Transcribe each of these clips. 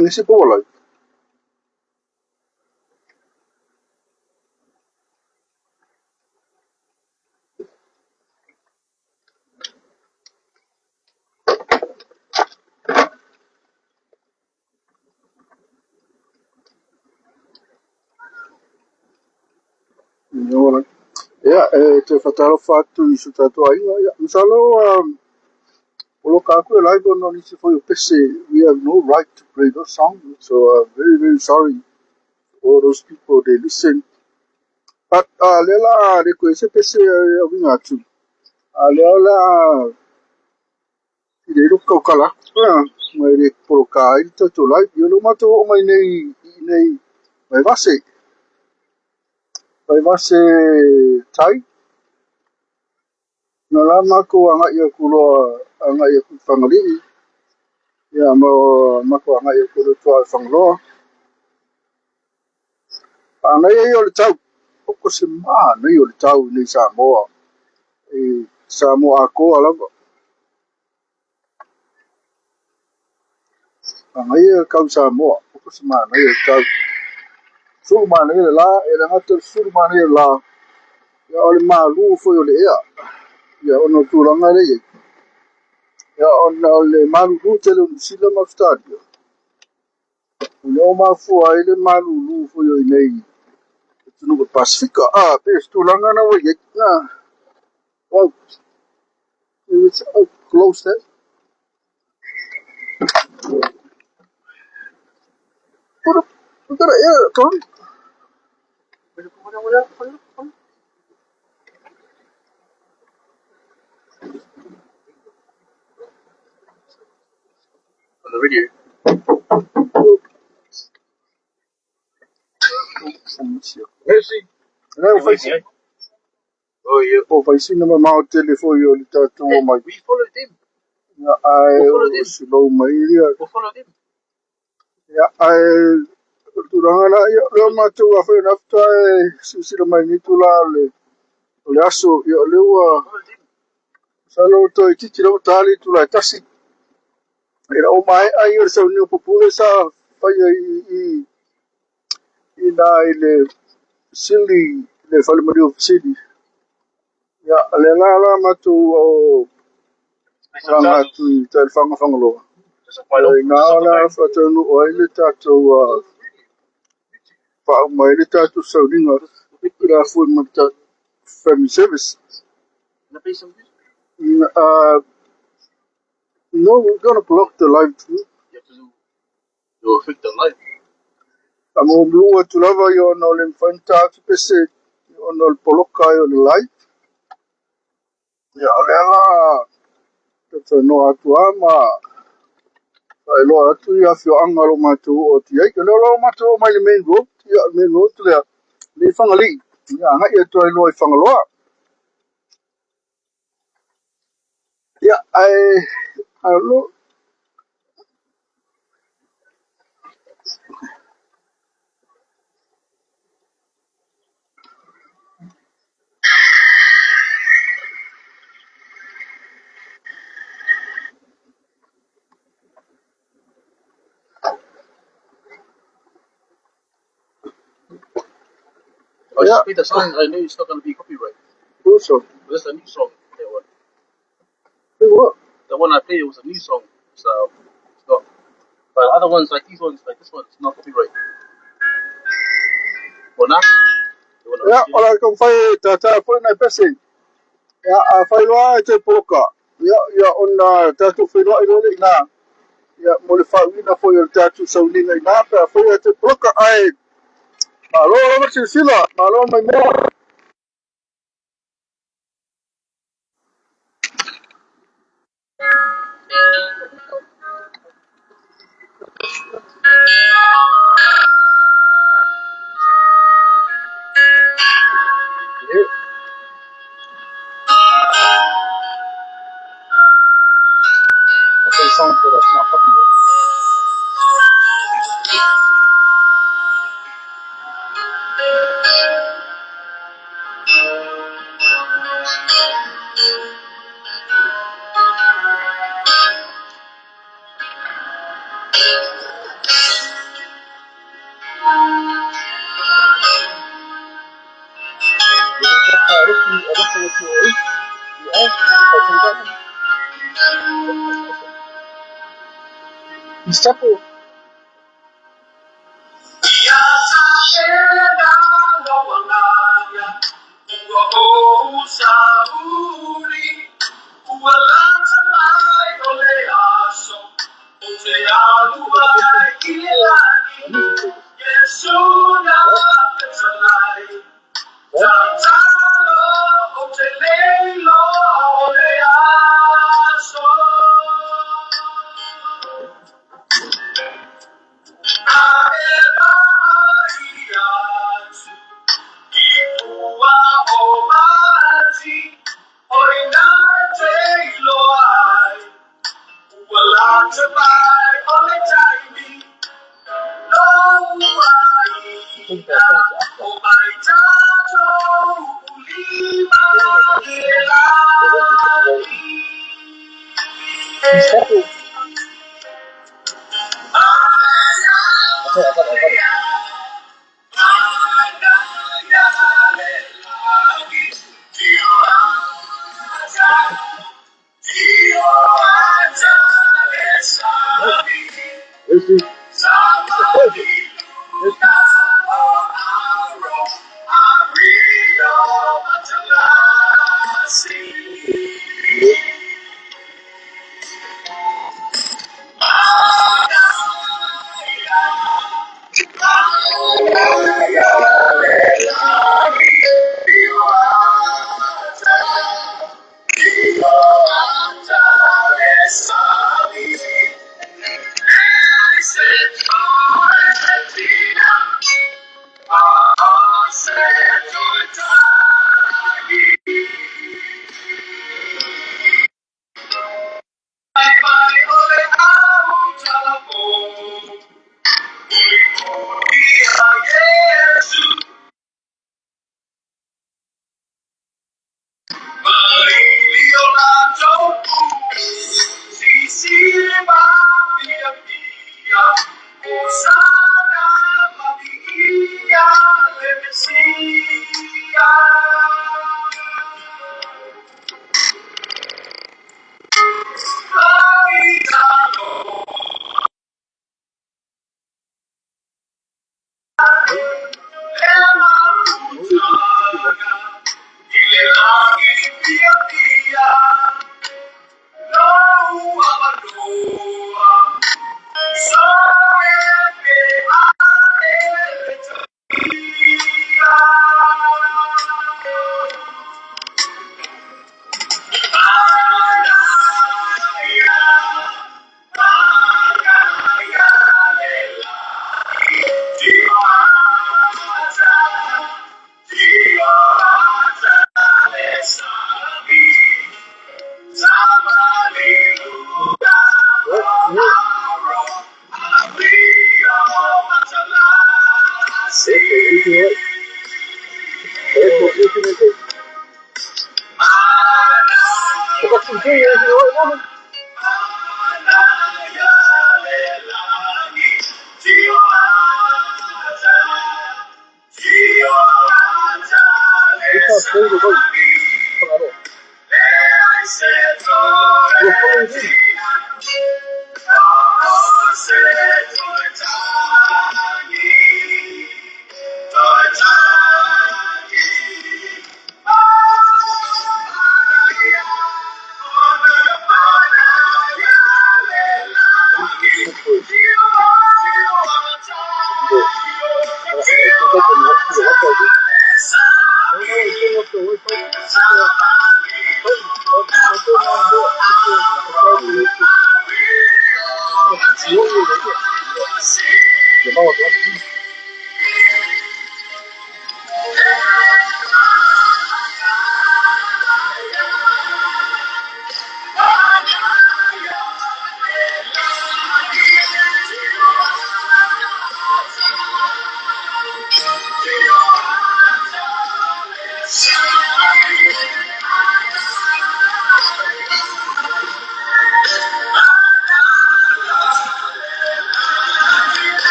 Ngisi po wala. Wala. Ia, e te whatalofa atu i so tātou aiga. Ia, masalo, o lo ka aku e live ona o nisi foi o pese, we have no right to play those songs. So I'm very, very sorry for all those people they listen. But lea la le koe se pese e awinga atu. Lea la i le ilo kaukala aku. Mai le poloka ai le tātou live. Ia lo matou o mai nei i nei Vaivase. Vaivase tai. Na la mākou agai aku loa agai aku i Fagalii. Ia ma mākou agai aku loa i Fagaloa. Manaia ia o le tau. Oko se manaia o le tau i nei Samoa. E Samoa atoa lava. Manaia le tau Samoa. Oko se manaia o le tau. Sulu manaia le la, e le gata le sulu manaia le la. Ia o le malu foi o le ea. Ia ona o tulaga lea e i ai. Ia ona o le malulu tele o Niu Sila ma Ausetalia. O lea ua mafua ai le malulu foi o i nei atunuu o le Pasefika. Pei o se tulaga na ua i ai. Wow. It's close that. Put up. We got an air, Tony. On the radio. Messi. Lea ua fai si- Oh, yeah. ua fai sina mamao tele foi o le tātou o mai. We follow them. Ia, ae We'll follow o them. slow mai ia. We'll follow them. Ia, ae o le tulaga na, ia, lea matou a fai ona faatoa e silasila mai nei tula o le aso, ia o lea ua Follow them. masalo toeitiiti lava ta le itula e 1. E lau maea ia o le sauniga pupule sa faia i na i le Sili, le falemaliu o Fesili. Ia, lea la la matou o laga atu i Taelefaga Fagaloa. Ia, ina la faataunuu ai le tatou faauma ai le tatou sauniga i la foi ma le tatou family service. Can I play some music? No, we're gonna block the live too. You have to do. It will affect the live. A mo mlu atu lava ia ona o le mafai ona ta atu pese ona o le poloka ai o le live. Ia, o lea la talanoa atu lava ma faailoa atu ia afioaga o lo matou oo atu i ai. O lea o lo matou oo mai le main road, ia le main road lea, le i Fagalii. Ia, agai atu ai loa i Fagaloa. Ia, ae alo, I ia, just played the song. I know it's not gonna be copyright. uso. But that's a new song. That one. What? The one I played was a new song. So it's not. But other ones like these ones, like this one, it's not copyright. For now. The one I Ia, was o getting. la taumafai e tātā foi nai pese. Ia, a fai loa e toe poloka. Ia, ia, ona tatou feiloai loa lea i ina. Ia, mo le faauiina foi o le tatou sauniga i ina, pe a fai e toe poloka. Ae, malo lava silasila, malo mai moa. You hear it? I play songs that are not copyright. Yeah.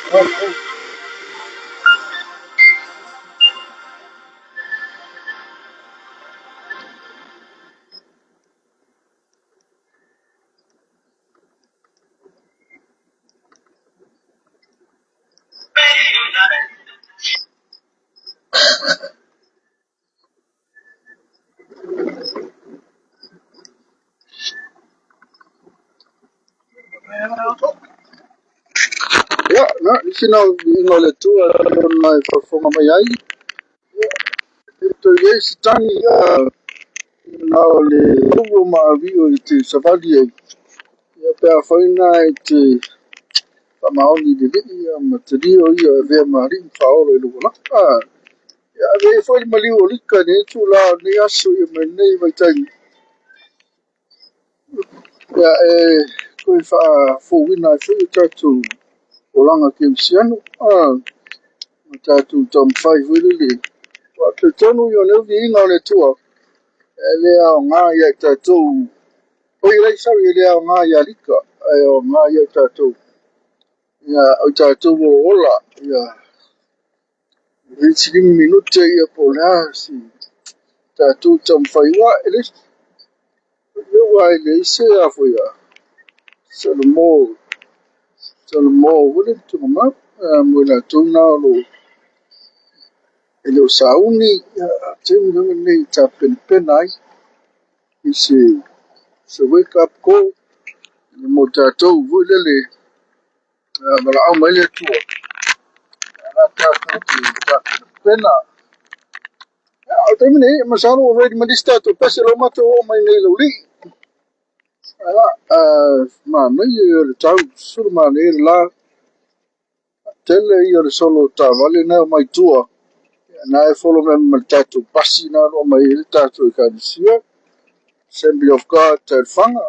Ia, na, nisi na o viiga o le Atua ona e faafofoga mai ai. E toe i ai se tagi ia na o le uo ma avio i te savali ai. Ia pe afai na e te faamaoni i le Alii ia ma talia o ia e avea ma alii ma faaola i lou olaga. Ia ave ia foi le maliu o Lika i lenei itula o lenei aso ia ma lenei vaitaimi. Ia e toe faafouina ai foi o tatou olaga kerisiano. Ma tatou taumafai foi lele. Ua talitonu ia o lea viiga o le Atua e le aoga ia i tatou. Oi lai sorry e le aoga ia Lika ae aoga ia i tatou. Ia o tatou o lo o ola ia le isi 5 minute ia po o le a se tatou taumafai ua e le ua e leai se a foi a Salamo Salamo foi le tuuga mo i latou na o lo o e le o sauni ia taimi lava lenei e tapenapena ai i se wake up call mo tatou foi lele valaau mai le Atua la tatou te tapenapena. Ia, o le taimi nei, masalo ua ready ma lisi tatou pese lo matou oo mai nei i Laulii. Ia, manaia ia o le tau sulu manaia le la tele ia o le solo o taavale na e omai i tua. Na e follow mai ma le tatou pasi na o lo o mai ai le tatou ekalesia Assembly of God Taelefaga.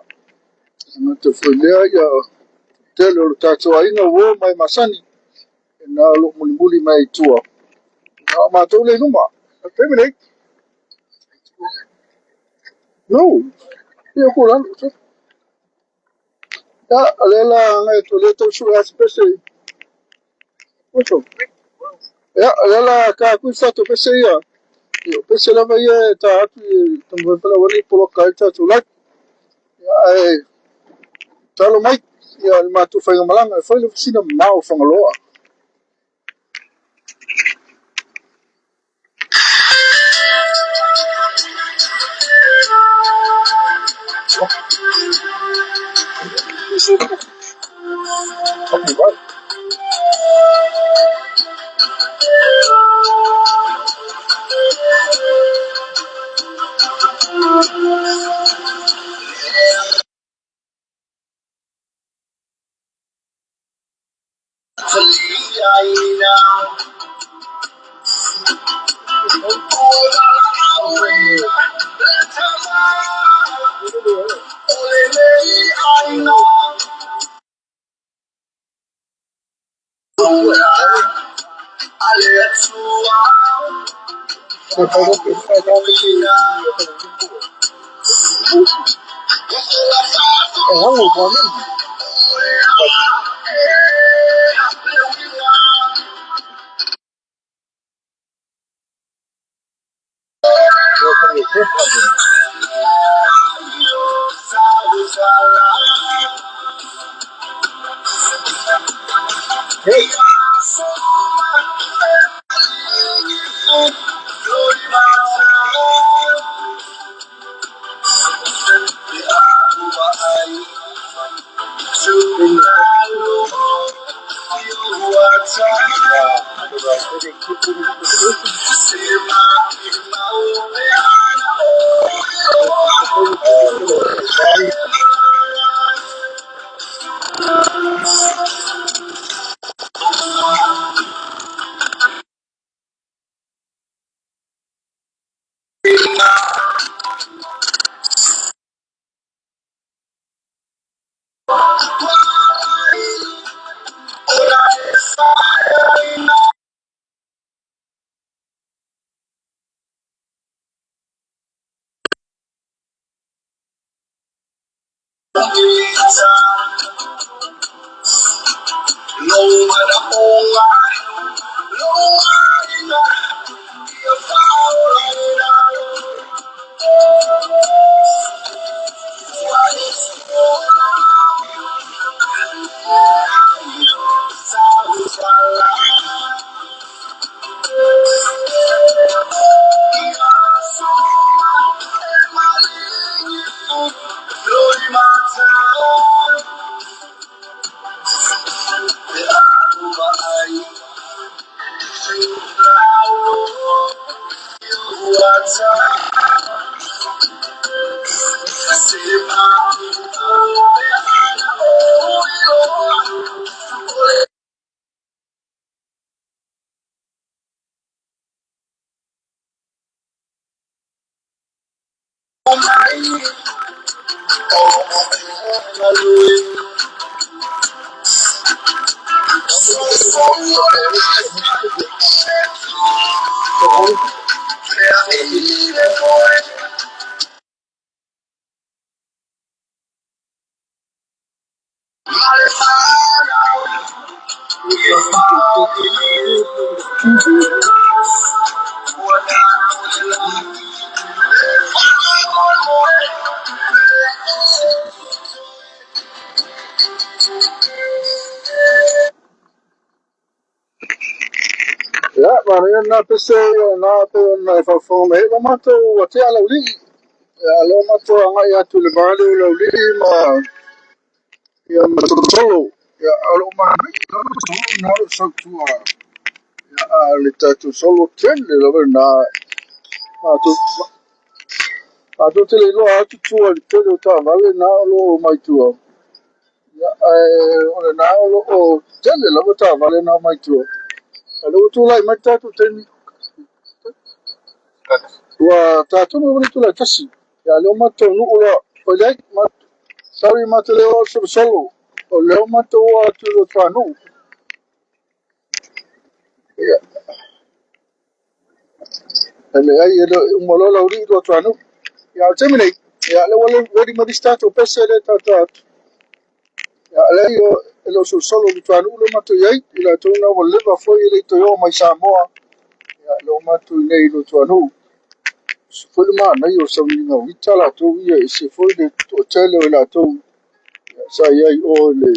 Gata foi lea ia tele o le tatou aiga ua o mai masani na o lo o mulimuli mai i tua. Na o matou le i luma. O le taimi nei. No. Ia ku lalo. Ia, o lea la agai atu o lea tau sue atu pese. Oso. Ia, o lea la ta atu i tatou pese ia. Ia, o pese lava ia e ta atu i taumafai pala wale poloka ai tatou like. Ia, ae talo mai. Ia, le matou faigamalaga e fai le ofisina mamao o Fagaloa. Okay, right. Ia, manaia lena pese na pe ona e faafofoga mai ai. Ua matou ua tea laulii. Ia, lea ua matou agai atu i le vale o Laulii ma ia ma Solo. Ia, o lo o manaia lava solo na o lo o sau i tua. Ia, a o le tatou solo tele lava lena. Matou matou te le iloa atu tua i le tele o taavale na o lo o mai tua. Ia, ae o lena o lo o tele lava taavale na o mai tua. A o lea ua tulai mai le tatou taimi ua tatou le tulai tasi. Ia, lea ua matou taunuu loa. O leai, sorry matou le o solosolo. O lea ua matou o atu i Rotoanuu. Ia, e leai, e le uma loa laulii Rotoanuu. Ia, o le taimi nei, ia, lea ua ready ma lisi tatou pese lea tata atu. Ia, leai, e le o solosolo i Rotoanuu lea matou i ai. I latou na ua leva foi e le i toe oo mai Samoa. Ia, lea ua matou i nei i Rotoanuu. Se foi le manaia o sauniga o ita latou ia, e se foi le toatele o i latou sa i ai o le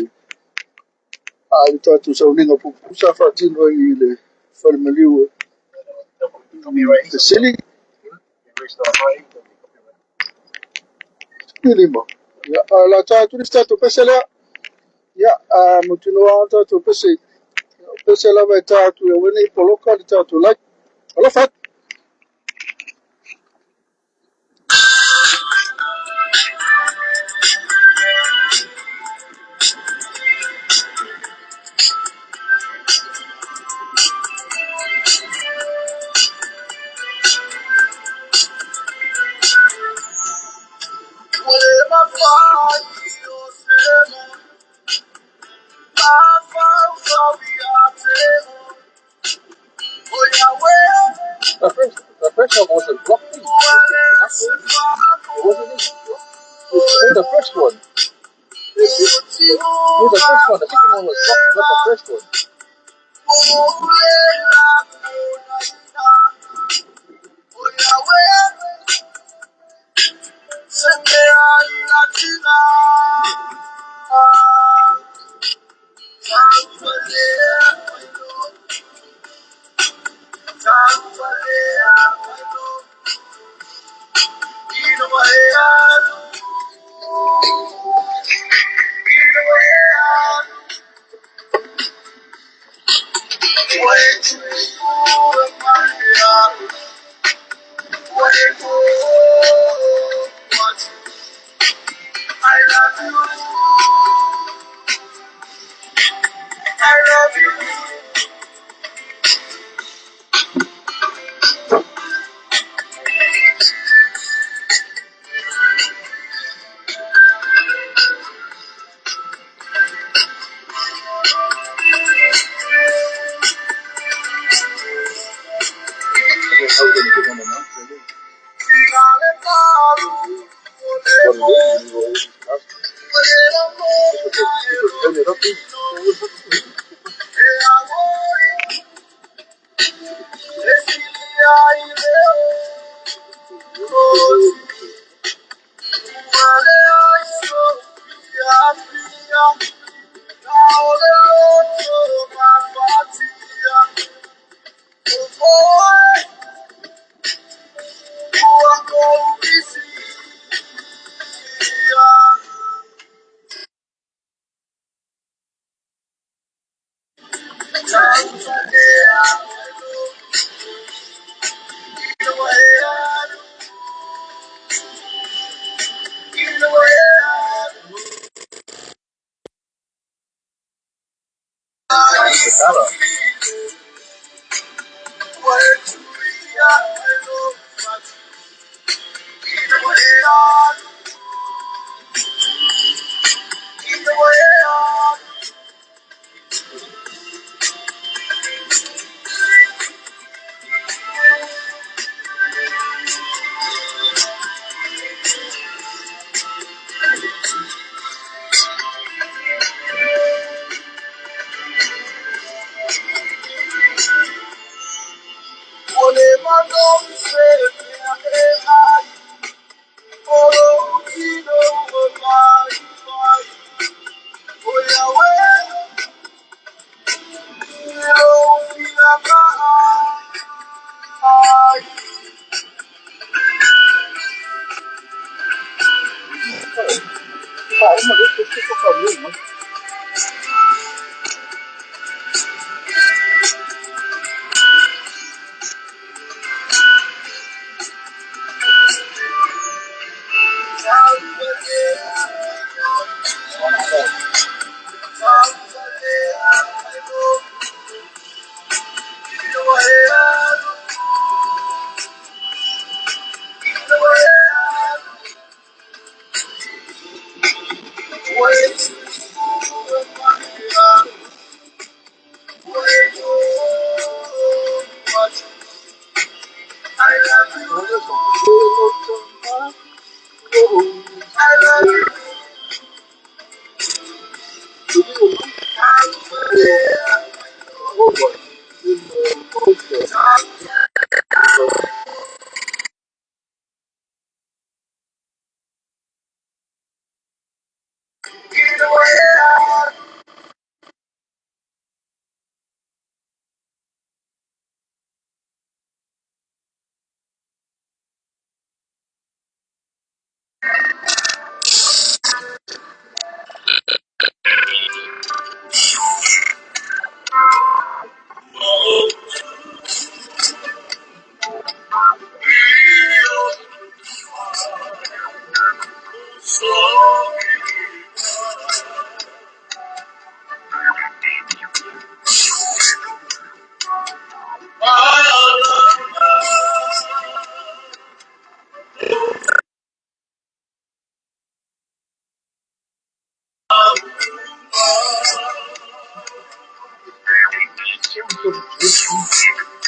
a le tatou sauniga puupuu sa faatino ai i le falemaliu Copyright. fesili Erase the right. Copyright. lima. Ia, a la tatou le tatou pese lea. Ia, a mutinoa tatou pese. O pese lava e tatou e wene i poloka le tatou like. Alofa atu. The first one wasn't blocked. It wasn't me. Play the first one. Play the first one. The second one was blocked, not the first one. I guess how we're gonna get on the mountain. One way and go all these cars. People turn it up. The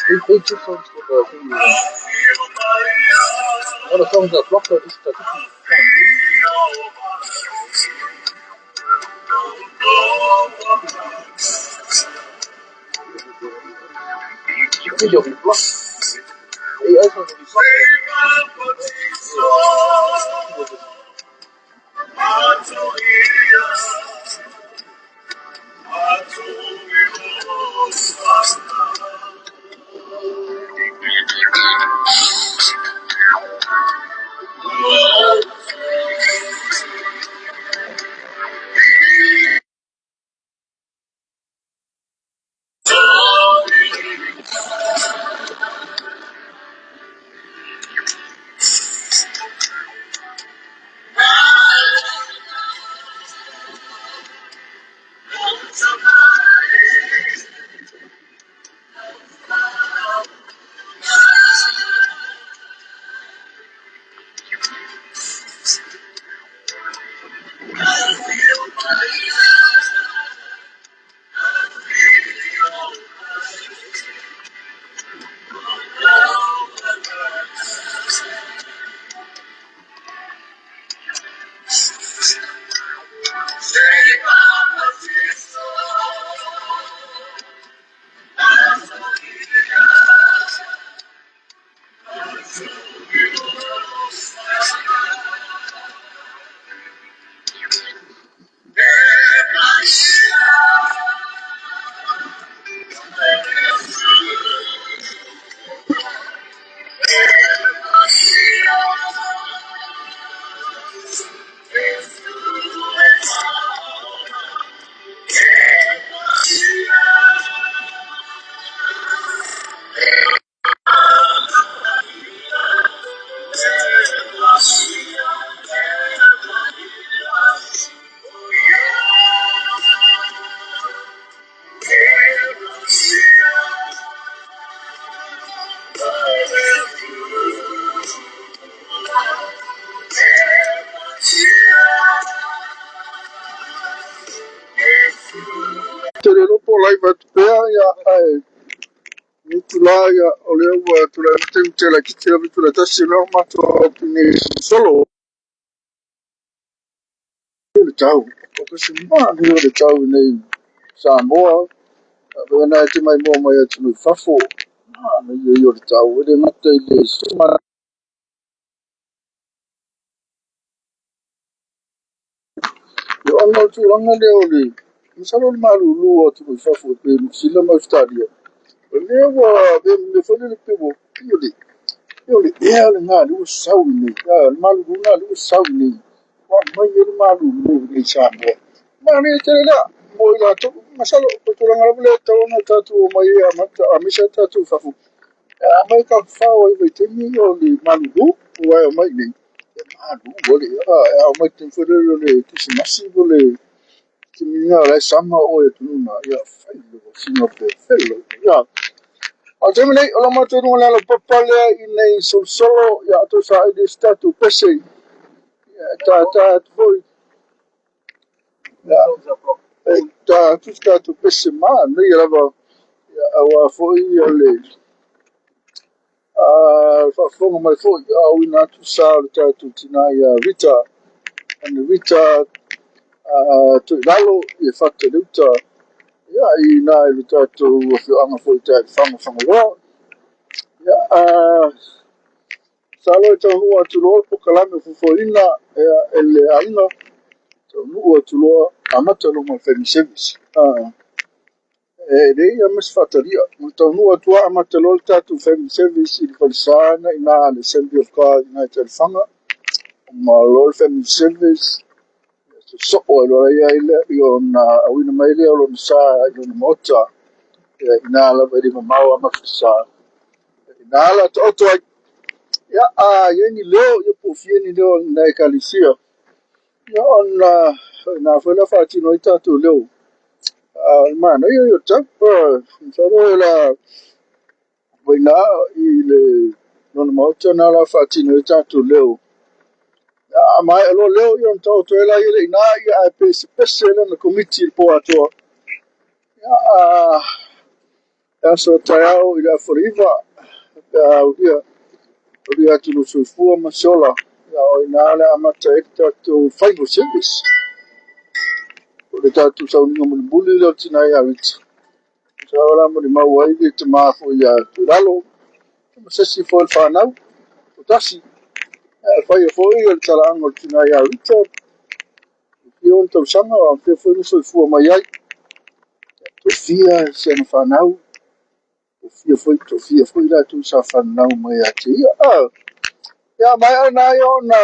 He two songs for the thing. All the songs are blocked or just I think they'll be blocked. AI songs will be blocked. Yeah. Te le lopo lai pea ia ai ni tula ia o le ua tula te te la ki te tula tasi no mato ni solo le tau. O kasi maa ni o le tau nei Samoa. Wena e te mai mua mai atu nui fafo. Manaia ia o le tau, e le gata i le Ia ona o le tulaga lea o le masalo o le malulu o atunuu i fafo e pei o Niu Sila ma Ausetalia, o lea ua avea ma mea foi lele pei ua pei o le ea lena lea ua sau i inei. O le malulu lena lea ua sau i inei, ua aumai ai le malulu i inei i Samoa. Manaia tele lea mo i latou. Masalo o le tulaga lava lea e tatau ona tatou omai e amata, aemaise lava tatou i fafo, e aumai tatou fao ai i vaitaimi ia o le malulu, aua e omai i inei, e malu lava le ea. A omai i le taimi foi lele o le Kerisimasi po o le taimi lena o la e sama oe i atunuu na, ia fai sina pefelo. A o le taimi lenei, o la matou luga o le alaupapa lea ina i solosolo, ia a toe saili se tatou pese, ia tata atu foi, ia, e ta atu se tatou pese manaia lava, ia, aua foi le faafofoga mai foi, a auina atu sa o le tatou tina ia Rita, ana Rita Tuilalo i Fata i le Uta, ia, i ina i le tatou afioaga foi i Taelefaga Fagaloa. Ia, masalo e taunuu atu loa le polokalame fuafuaina e le aiga, taunuu atu loa amata loa ma le family service. E leai lava ma se faatalia. Ua taunuu atu lava amata loa le tatou family service i le falesa na i ina a le Assembly of God i ina i Taelefaga. Ma loa le family service, sosoo ai loa i ona auina mai lea o lona sa i lona maota. I ina lava e le mamao lava ma le falesa. I ina la taoto ai. Ia, a i ai ni leo, ia po ua fia ni leo o nai ekalesia, ia ona o ina foi la faatino ai tatou leo. A o le manaia ia o le tau. Masalo o le a o ina i le lona maota na la faatino ai tatou leo. A maea loa leo, ia ona taoto ai lea i ina, ia ae pesepese lana komiti i le po atoa. Ia, a aso taeao i le afa o le 9, pe a aulia aulia atu lo soifua ma se ola, ia o ina le amata ai le tatou final service. O le tatou sauniga mulimuli lea o le tina ia Rita. Sa ola molimau ai le tama foi ia Tuilalo, ma se isi foi o le fanau, o tasi. E faia foi o le talaaga o le tina ia Rita, fia ona tausaga, o afea foi na soifua mai ai. Toafia si ana fanau, toafia foi latou sa fanau mai ia te ia. Ia maea na ia ona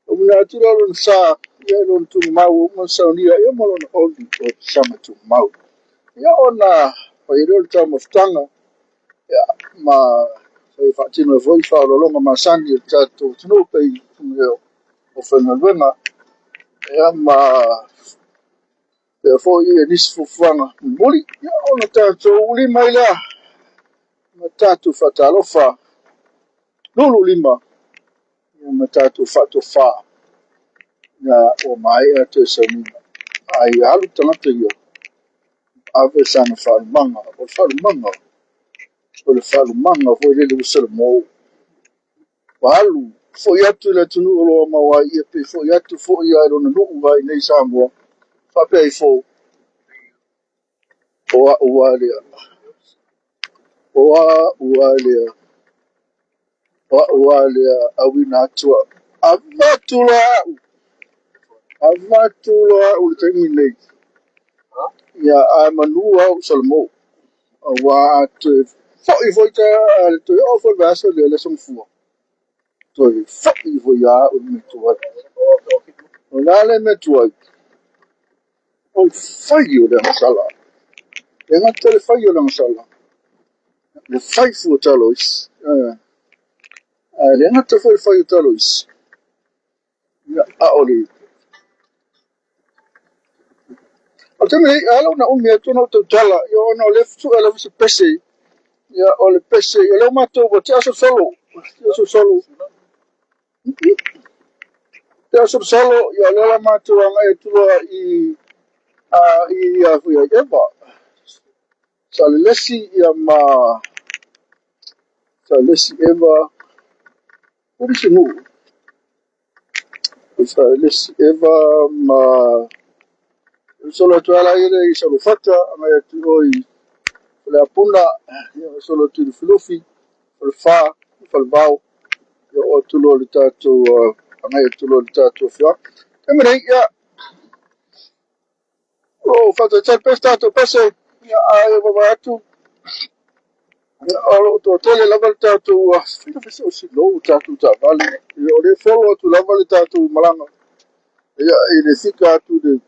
auina atu lea o lona sa, ia lona tumau uma saunia ia ma lona oli o sama tumau. Ia ona fai lea o le taumafataga, ia, ma faatino foi faaoloologa masani o le tatou atunuu pei o faigaluega, ia, ma pea foi ia nisi fuafuaga mulimuli, ia ona tatou lima ai lea ma tatou faatalofa lulu lima, ia, ma tatou faatofa, ia, ua maea toe sauniga. Ai alu tagata ia, ave sana faalumaga, o le faalumaga, o le faalumaga foi lele ua salamo. Ua alu foi atu i le atunuu o lo o mau ai ia, pe foi atu foi ia i lona nuu ai nei Samoa, faapea ifo, o au a lea, o au a lea, o au a lea, auina atu au. Avatu loa au, avatu loa au i le taimi lenei. Ia, ae manu au Salamo, aua a toe foi foi ta, a toe oo foi le vaiaso lea, le aso Gafua, toe foi foi ia au le mea tuai. O le a le mea tuai? O le fai o le agasala. E gata le fai o le agasala, le fai fua talo isi. Ae le gata foi le fai o talo isi, ia, a o le O le taimi nei, ala ona umi atu ona ou tautala, ia ona o lea sue lava se pese, ia o le pese, ia lea matou ua tea solosolo, tea solosolo, tea solosolo, ia o lea la matou agai atu loa i i a foi ai Eva, Salelesi ia ma Salelesi Eva, uli se nuu, Salelesi Eva ma solo atu ala i le i Salufata, agai atu oi Faleapuna, ia, solo atu i Lufilufi, Falefa, Falevao, ia oo atu loa i le tatou agai atu loa i le tatou afioaga. Taimi nei, ia, o faataitai pea se tatou pese, ia, ae vaavaai atu, ia, o lo o toatele lava le tatou, fai se o tatou taavale, ia, o lea e follow atu lava le tatou malaga, ia, i le fika atu i le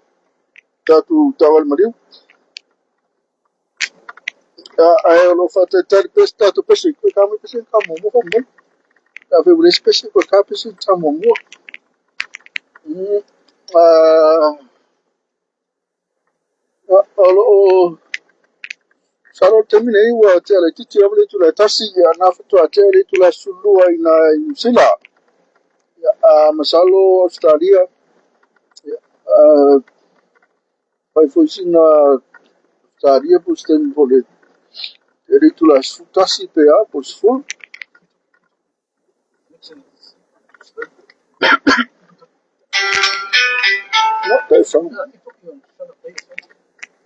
tatou taavale maliu. Ae o lo o faatalitali pea se tatou pese, koe ka mai pese ka muamua faamolemole. Pe afai ua leai se pese, koe ka pese ta muamua. O lo o masalo o le taimi nei ua tea laitiiti lava le itula e 1, ia na faatoa tea le itula e 12 i na i Niu Sila. Ia, masalo Ausetalia, ia, fai foi sina Ausetalia po o se taimi po o le tea le itula e 11 pe a po o le 10. No, that song.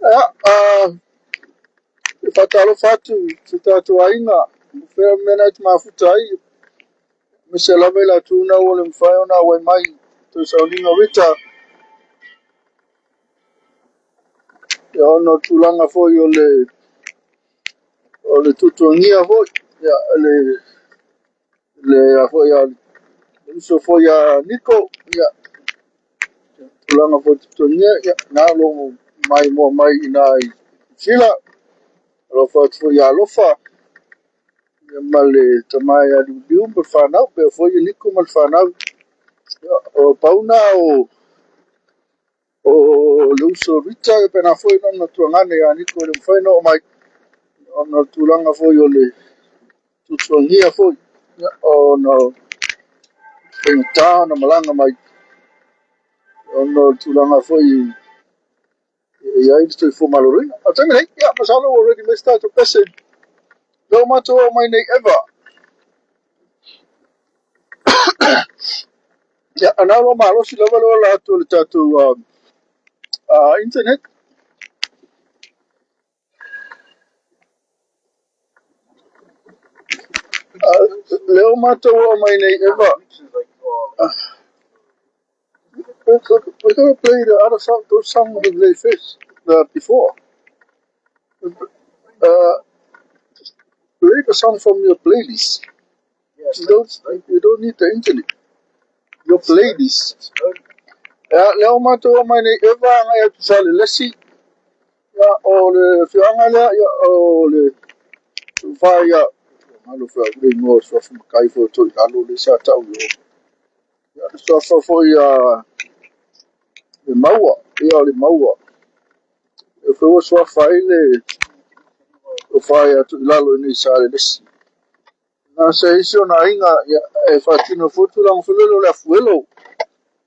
Ia, e faatalofa atu i so tatou aiga, o fea mea na e te mafuta ai, aemaise lava i latou na ua le mafai ona auai mai toe sauniga o Rita, ia ona o tulaga foi o le tuatuagia foi, ia, le a foi a le uso foi a Niko, ia, tulaga foi o le tuatuagia, ia, na lo mai moa mai i na i Sila, alofa atu foi ia Alofa, ia, ma le tama ia Liuliu ma le fanau, pea foi ia Niko ma le fanau. Ia, o pauna o le uso Rita, ia pena foi lona tuagane ia Niko e le mafai ona oo mai, ona o le tulaga foi o le tuatuagia foi, ia, ona o faigata ona malaga mai, ona o le tulaga foi e i ai le soifua maloloina. O le taimi nei, ia, masalo ua ready mai se tatou pese. Lea ua matou oo mai nei Eva. Ia, ana ua malosi lava le ola atu o le tatou internet. Lea ua matou oo mai nei Eva. We're going to play the other song, those songs we played first, before. Play the song from your playlist. You don't need the internet. Your playlist. Ia, lea ua matou oo mai nei Eva agai atu sa le lesi. Ia, o le afioaga lea, ia, o le tofa ia, malo foi au le igoa o le suafa matai foi o Toilalo lea sa tau i o. Ia, le suafa foi a le Maua, ia o le Maua. E foi ua suafa ai le tofa ia Toilalo i nei sa le lesi. Na se isi o na aiga, ia, e faatino foi tulaga foi lele o le afuelo.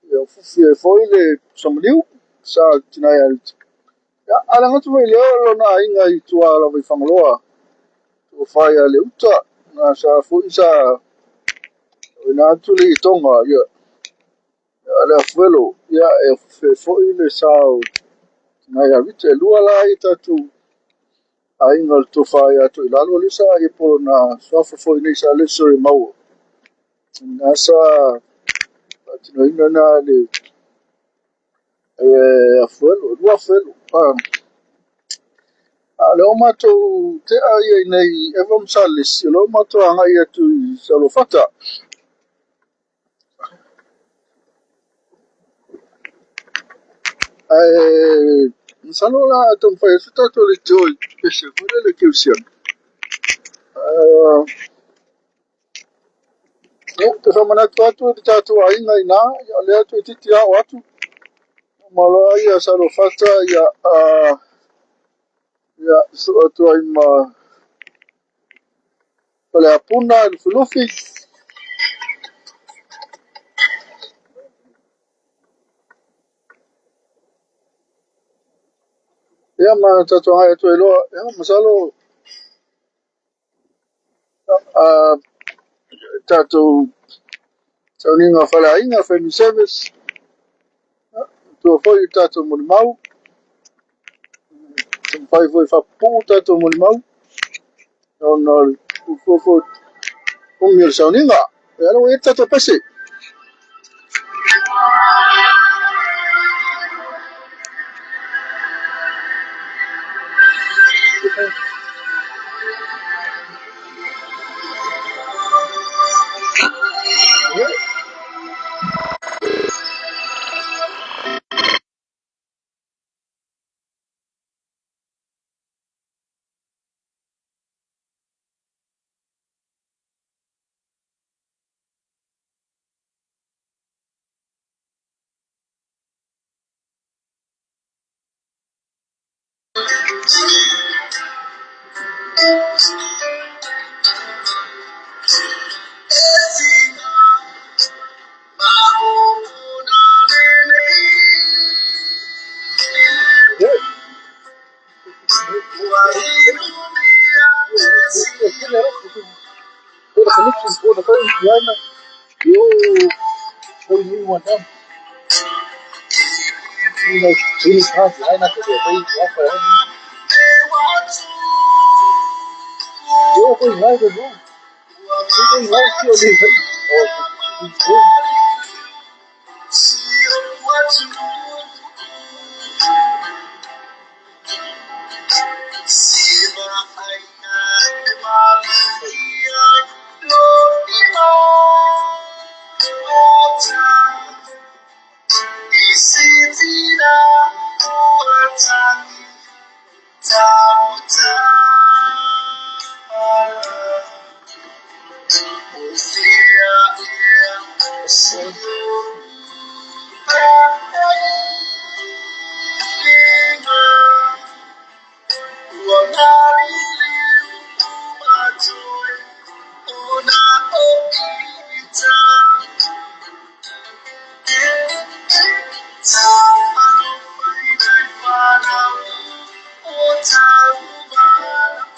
Ia, fufi ai foi le samaliu, sa tina ia Rita. Ia, ala ngatu foi lea o lona aiga i tua lava i Fagaloa, tofa ia le uta, na sa foi sa ina atu le i tonga, ia, le afuelo, ia, e fufi foi le sa o tina ia Rita. E lua la i tatou aiga o le tofa ia Toilalo le sa ia po na suafa foi nei sa leso e Maua. Na sa faatinoina na le afuelo, lua afuelo. A lea o matou tea ia i nei Eva ma Salesi, o lea o matou agai atu i Saluafata. Ae masalo la a taumafai atu tatou le teo i pese foi lele kerisiano. Ia, te faamanatu atu i le tatou aiga i ina, ia, o lea toeitiiti ao atu. Ma loa ia Saluafata, ia, ia, soo atu ai ma Faleapuna, Lufilufi. Ia, ma tatou agai atu ai loa. Ia, masalo, tatou sauniga faleaiga, family service. Ia, tua foi i tatou molimau. Taumafai foi e faapupuu tatou molimau. Ona o le fofo umi o le sauniga. Ia ala ua i ai le tatou pese. Yeah. All the connections, all the phones behind us. You all new one done. You know, really can't behind us. You all going live as well. We're going live shortly. Oh,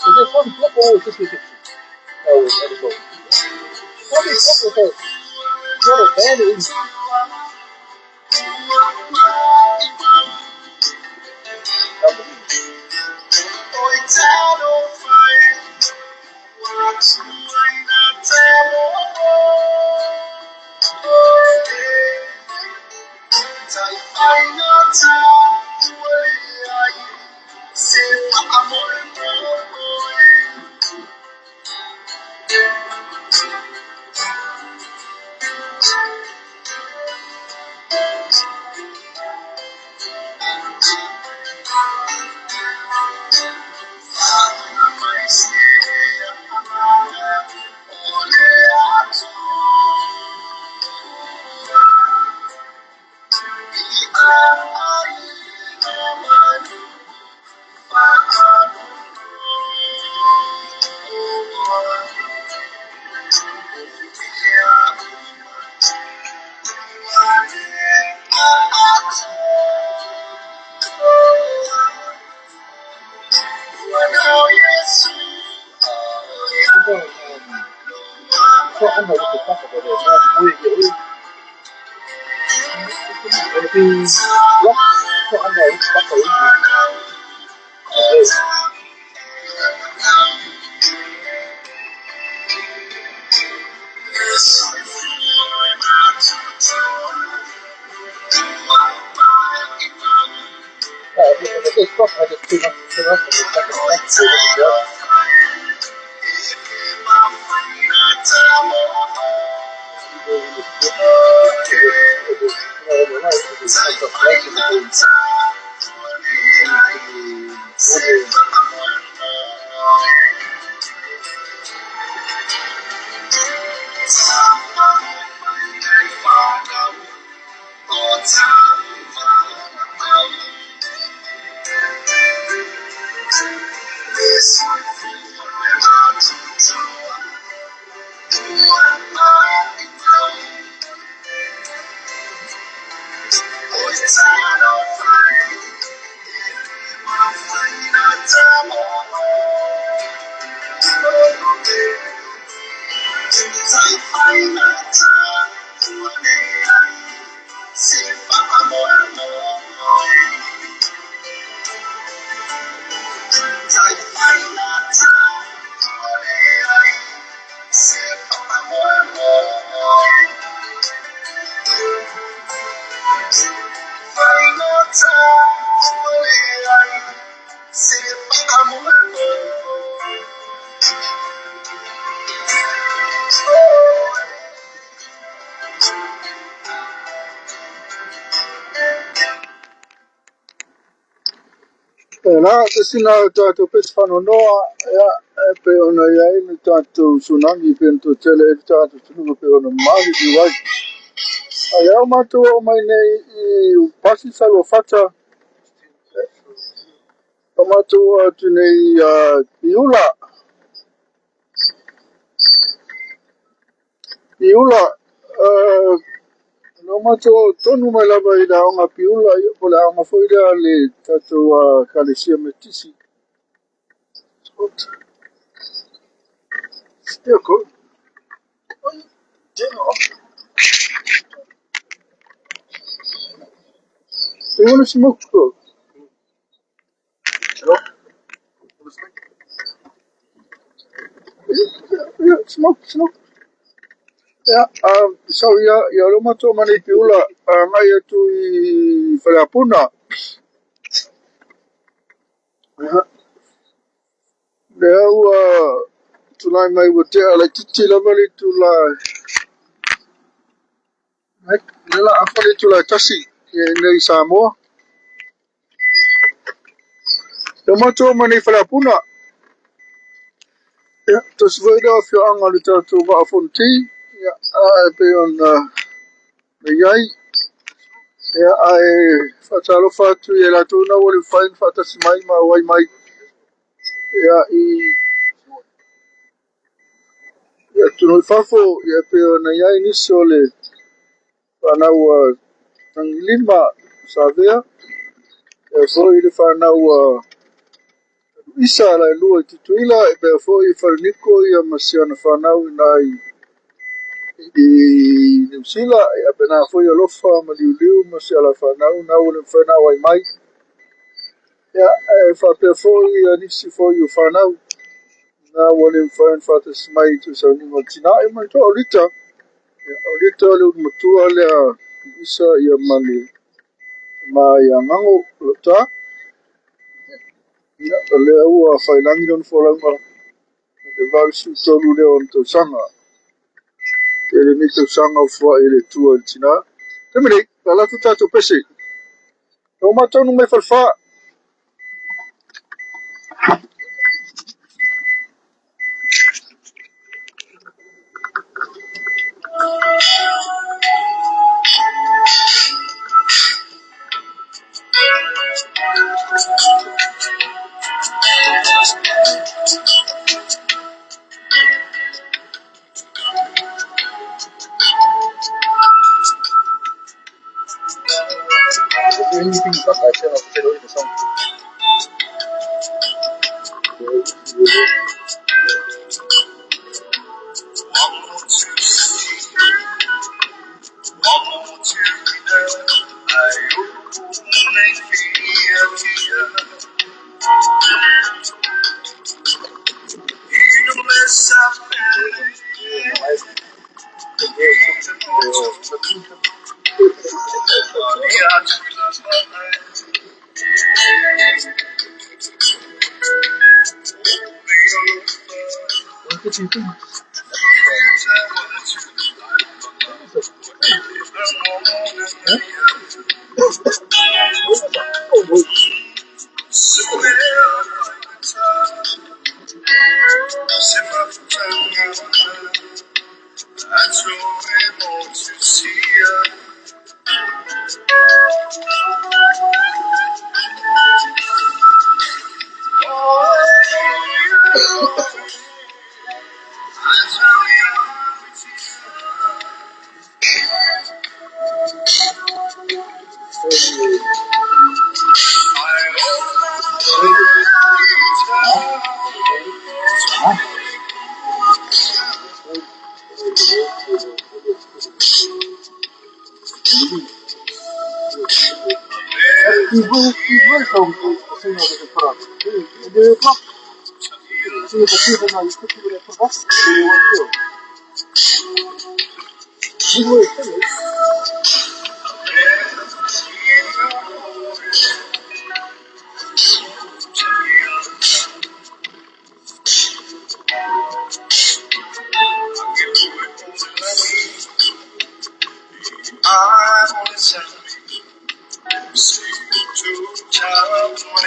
Is it one block or is this reception? Oh, it's other side. Probably block because not a bad is. La te sina o tātou pesi whanonoa, ia, e pe ona ia i le tātou tsunami, pe ona tō tele e le tātou tunuka pe ona mahi i wai. A iau mātou o mai nei i pasi salua fata, o mātou atu nei i ula. I ula, no mātou o tonu mai lava i la onga piula, i o le aonga foi lea le tātou kalesia metisi. Still cool. You want to smoke? Go. Hello? Yeah, smoke, smoke. Yeah, so ia, ia lo matou mani piula, ngai atu i Faleapuna. Ia, lea ua tulai mai ua tea laitiiti lava le itula, le la afa le itula e 1 i nei Samoa. Ia matou mani Faleapuna. Ia, tosi foi lea o afioaga o le tatou Vaa o Fonoti, ia, ae pei ona na iai. Ia, ae faatalofa atu ia latou na ua le mafai ona faatasi mai ma auai mai. Ia, i atunuu i fafo, ia pei ona iai nisi o le fanau a Tagilima Savea, ia foi le fanau a Isa la lua i Tutuila, e pea foi i Faleniko ia ma si ana fanau i nai i Niu Sila, ia pena foi alofa ma liuliu ma si ala fanau na ua le mafai ona auai mai. Ia, e faapea foi ia nisi foi o fanau na ua le mafai ona faatasi mai i tuusauniga o tina e mai toa o Lita. Ia, o Lita o le ulumatua lea Isa ia ma le ma ia Ngago o lo ta. Ia, o lea ua failangi lona folauga le 83 lea o ona tausaga. Tele nei tausaga o fuai le tua i le tina. Taimi nei, la latou tatou pese. O matou nu mai falefa. Anything but I turn off the the song.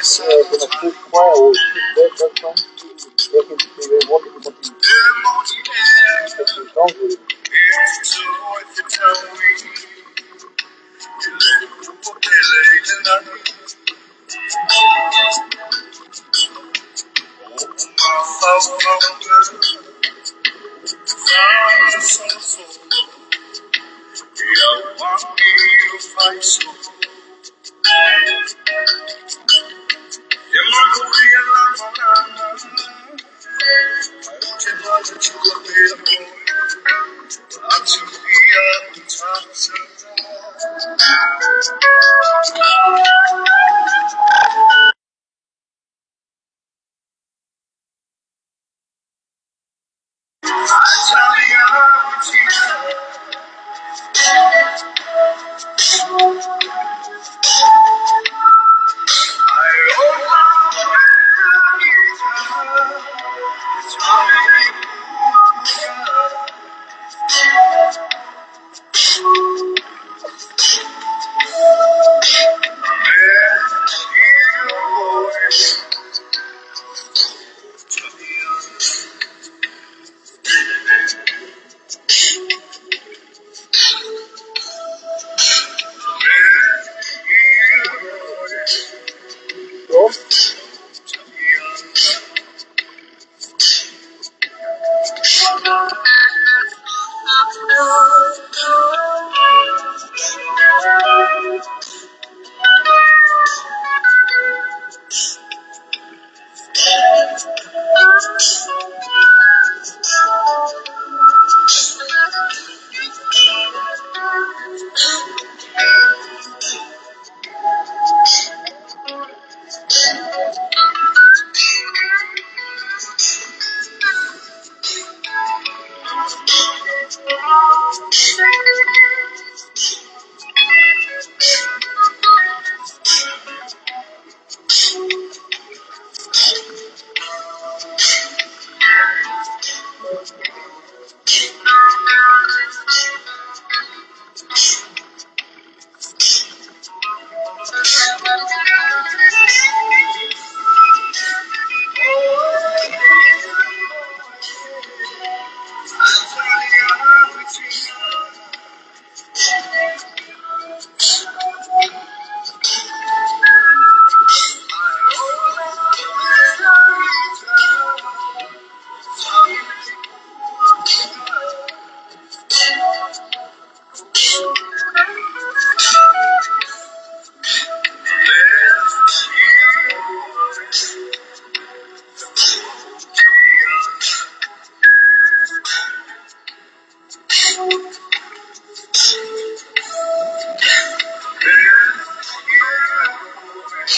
When I sit quiet or sit back, that song, they can see they want to be songs with it. So,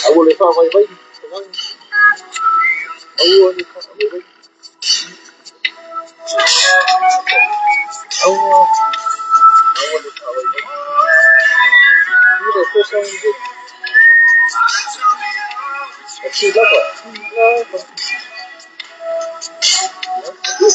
I will if I wait, wait. I will if I wait, wait. I will if I wait, wait. You know, first song you did, a true lover. True lover. No,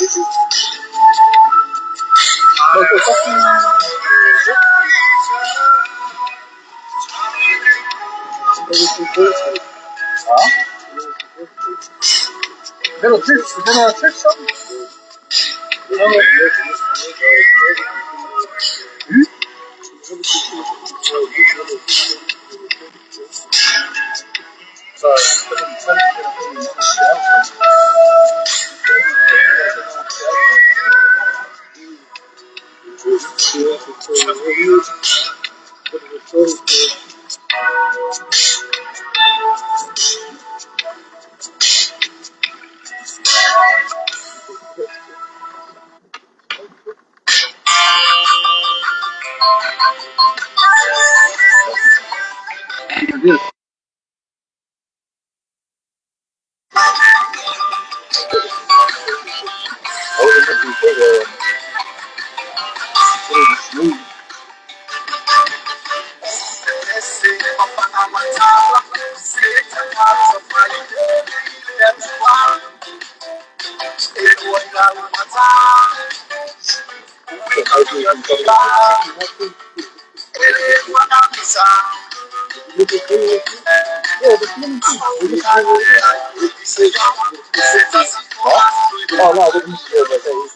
Huh? Is that a church? Is that a church song? Hmm? Yeah, but Huh? Oh, no, I didn't hear that.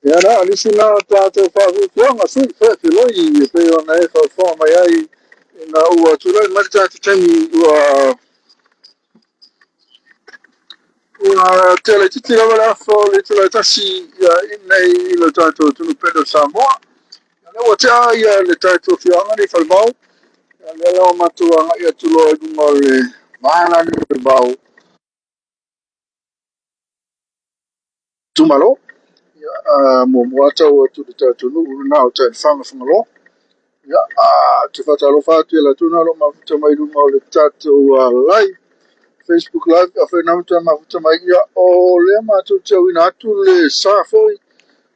Ia na, alisi na tātou whāwhiwhianga, sui whēwhiloi i pe o nei whāwhā mai ai i ngā ua tūrai mai tātou tangi ua ua tele titi rawa le afo le tula tasi ia inei i le tātou tunu pendo Samoa. Ia le ua tea ia le tātou fianga ni whalmau. Ia le lao matua nga ia tulo i lunga o le maana ni le vau tumalo. Ia mo mua tau atu le tātou nuu na o tātou whanga whangalo. Ia te whatalofa atu ia la tuna lo mafuta mai lunga o le tātou live. Facebook Live a whaina matua mafuta mai ia o lea mātou te auina atu le sa foi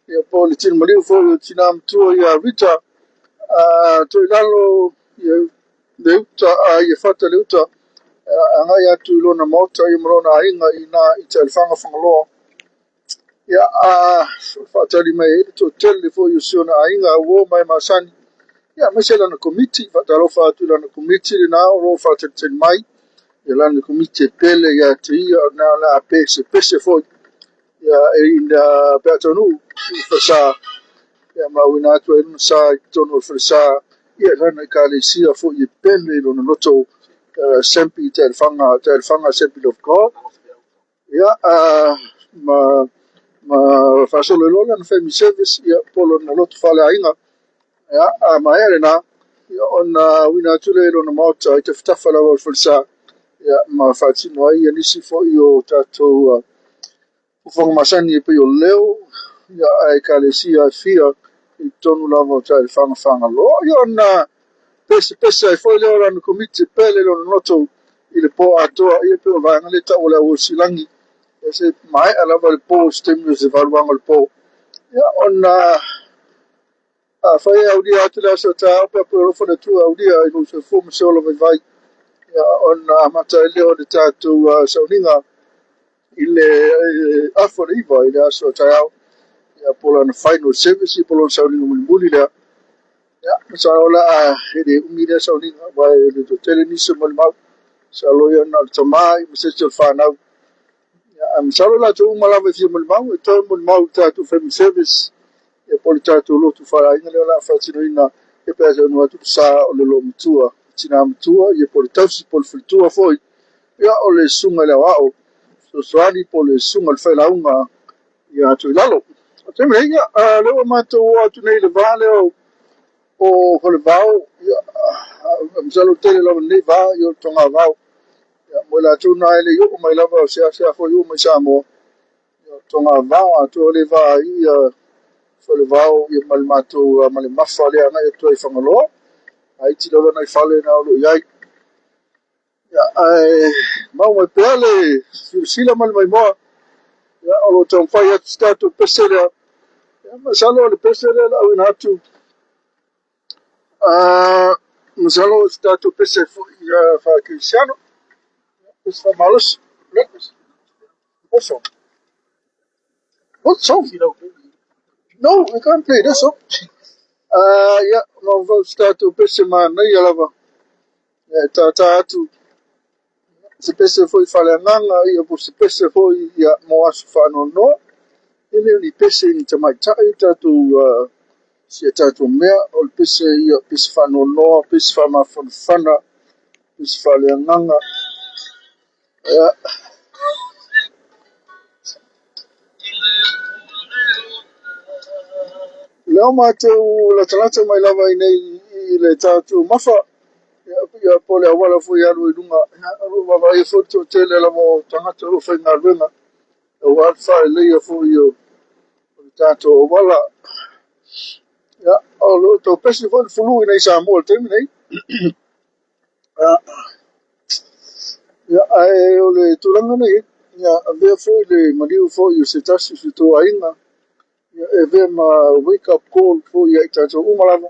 ia po le tino maliu foi o tina matua ia Rita a toi lalo ia le uta a ia fata le uta a ngai atu i lona maota ia ma lona aiga i nā i te alifanga whangaloa ia a whaatali mai e le tō tele foi o siona aiga a uo mai masani ia maise lana komiti whaatalofa atu lana komiti le nā o lo whaatalitali mai ia lana komiti e pele ia te ia o nā la a pese pese foi ia e ina peatonu i whasa ia mauina atu ai lona sa i totonu o le falesa ia lana ekalesia foi e pele i lona loto Assembly Taelefaga Assembly of God. Ia, ma faasolo ai loa lana family service, ia, po o lona lotu faaleaiga. Ia, a maea lena, ia, ona uina atu lea i lona maota i tafatafa lava o le falesa, ia, ma faatino ai nisi foi o tatou fofoga masani e pei o leo, ia, a ekalesia e fia i totonu lava o Taelefaga Fagaloa. Ia, ona pesepese ai foi lea o lana komiti e pele lona loto i le po atoa, ia pei o le vaega lea e tau o le auausilagi, ia se maea lava le po i se taimi o se 8 o le po. Ia, ona afai e aulia atu le aso a taeao pe a alofa le Atua e aulia i lou soifua ma se ola vaivai, ia, ona amata ai lea o le tatou sauniga i le 8:30 i le aso a taeao, ia, po o lana final service, po o lona sauniga mulimuli lea. Ia, masalo la e le umi lea sauniga, aua e le toatele nisi o molimau. Masalo ia na o le tama ma se isi o le fanau. Ia, ae masalo latou uma lava e fia molimau, e toe molimau i le tatou family service, ia, po o le tatou lotu faaleaiga lea o le a faatinoina, ia pe a taunuu atu le sa o le loomatua, tina matua, ia, po o le tausi, po o le faletua foi, ia, o le susuga i le aoao fesoasoani, po o le susuga i le failauga ia atu i lalo. O le taimi nei, ia, lea ua matou oo atu nei i le va lea o Falevao, ia, masalo tele lava nei va, ia, o le togavao. Ia, mo i latou na e le i oo mai lava o seasea foi oo mai Samoa, ia, o le togavao atoa le va ai, ia, Falevao, ia, ma le matou ma le mafa lea agai atu ai i Fagaloa. Laiti lava nai fale na o lo o i ai. Ia, ae mau mai pea le silasila ma le maimoa, ia, o lo o taumafai atu se tatou pese lea. Ia, masalo o le pese lea o le auina atu, masalo o se tatou pese foi faakerisiano, pese faamalosi. What song? What song? No, we can't play this song. Ia, no, se tatou pese manaia lava. Ia, e tātā atu se pese foi faaleagaga, ia, po se pese foi, ia, mo aso faanoanoa. E le o ni pese ni tamaitai tatou si a tatou mea, o le pese, ia, pese faanoanoa, pese faamafanafana, pese faaleagaga. Ia, lea matou latalata mai lava i nei i le tatou mafa, ia, po o le auala foi alu i luga, ia, o lo o vaavaai foi le toatele lava o tagata o lo o faigaluega, aua le faaleleia foi o le tatou auala. Ia, o lo o tau pese foi le fulu i nei Samoa i le taimi nei. Ia, ae o le tulaga nei, ia, avea foi le maliu foi o se tasi o se tou aiga, ia, e avea ma wake up call foi ia i tatou uma lava.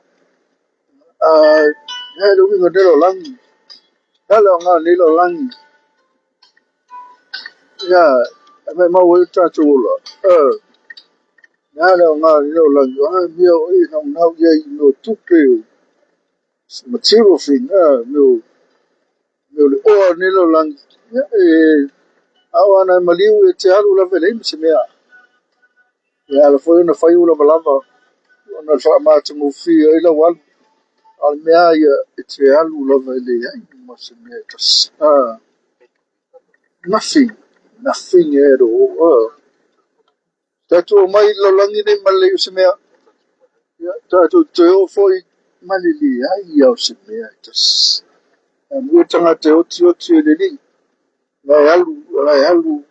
Ia, le uiga nei lalolagi, ia le aoga o nei lalolagi, ia, e maumau ai le tatou ola. Ia le aoga o nei lalolagi, o a mea o e naunau i ai i mea o tupe, o material thing, mea o le oa o nei lalolagi, ia, e ao ana e maliu e te alu lava e leai ma se mea. Ia, ala foi ona fai o lavalava, ona le faamatagofie ai lau alu. A o le mea ia e te alu lava e leai ma se mea e tasi. Nothing, nothing at all. Tatou mai le lalolagi nei ma le leai o se mea. Ia, tatou toe oo foi ma le leai o se mea e tasi. Mua tagata e oti oti e le alii. La e alu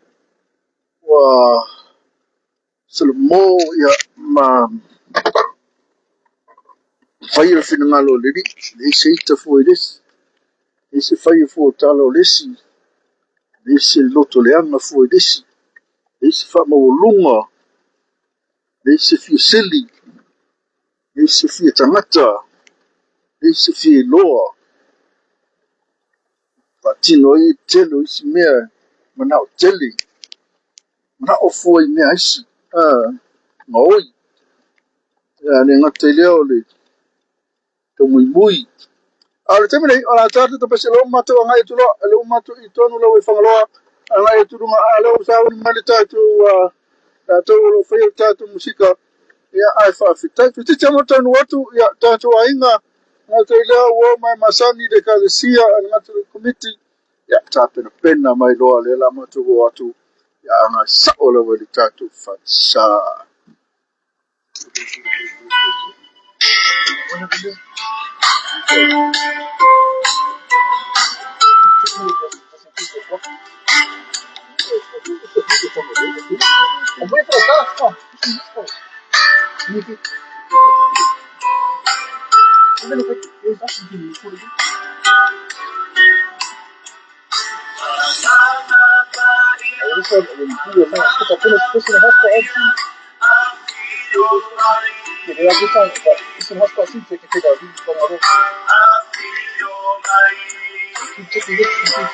ua Salomo, ia, ma fai le finagalo o le alii. Leai se ita fua i le isi, leai se faia fua o tala o le isi, leai se loto leaga fua i le isi, leai se faamaualuga, leai se fia sili, leai se fia tagata, leai se fia iloa. Faatino ai tele o isi mea manao tele, manao fua i mea aisi, maoi. Ia, le gata i lea o le taumuimui. A o le taimi nei, o la tatou tapese lea ua matou agai atu loa, lea ua matou i tonu lau e Fagaloa, agai atu luga, a lea ua sauni mai le tatou, tatou o lo o faia le tatou musika, ia, ae faafetai. Toeitiiti lava taunuu atu, ia, tatou aiga, Gata i lea ua oo mai masani le ekalesia a le gata i le komiti, ia tapenapena mai loa lea la matou o atu ia agai sao lava i le tatou falesa. I'm waiting for the dust. Come on. Even if it is up to you, I just said when people were saying, put this in a hotspot seat. Yeah, they have this time, but it's in hotspot seat, so you can take out these from other. Keep checking this and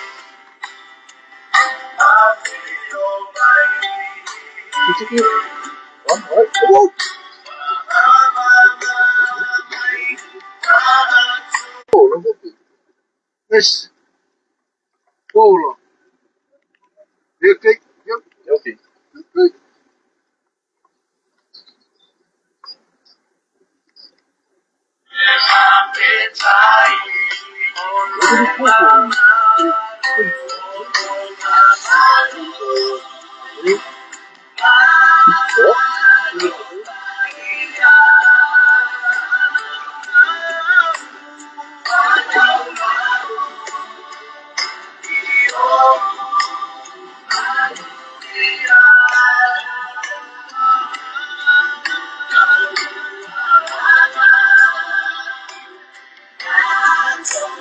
keep checking it. One, all right. Whoa! Yes. Paula. Okay. Yep. Okay. Okay. What did he call for?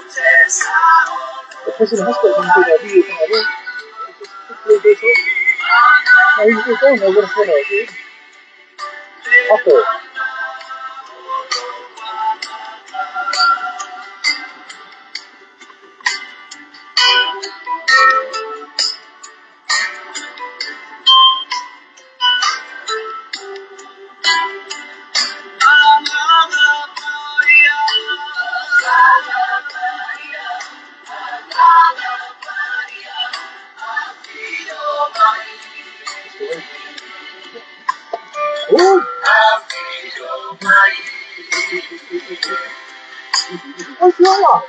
What? The person in hospital can take out video from other. Just quickly go through. No, he's going. I'm gonna follow. After. Just the way. Oh! Oh, Fiona!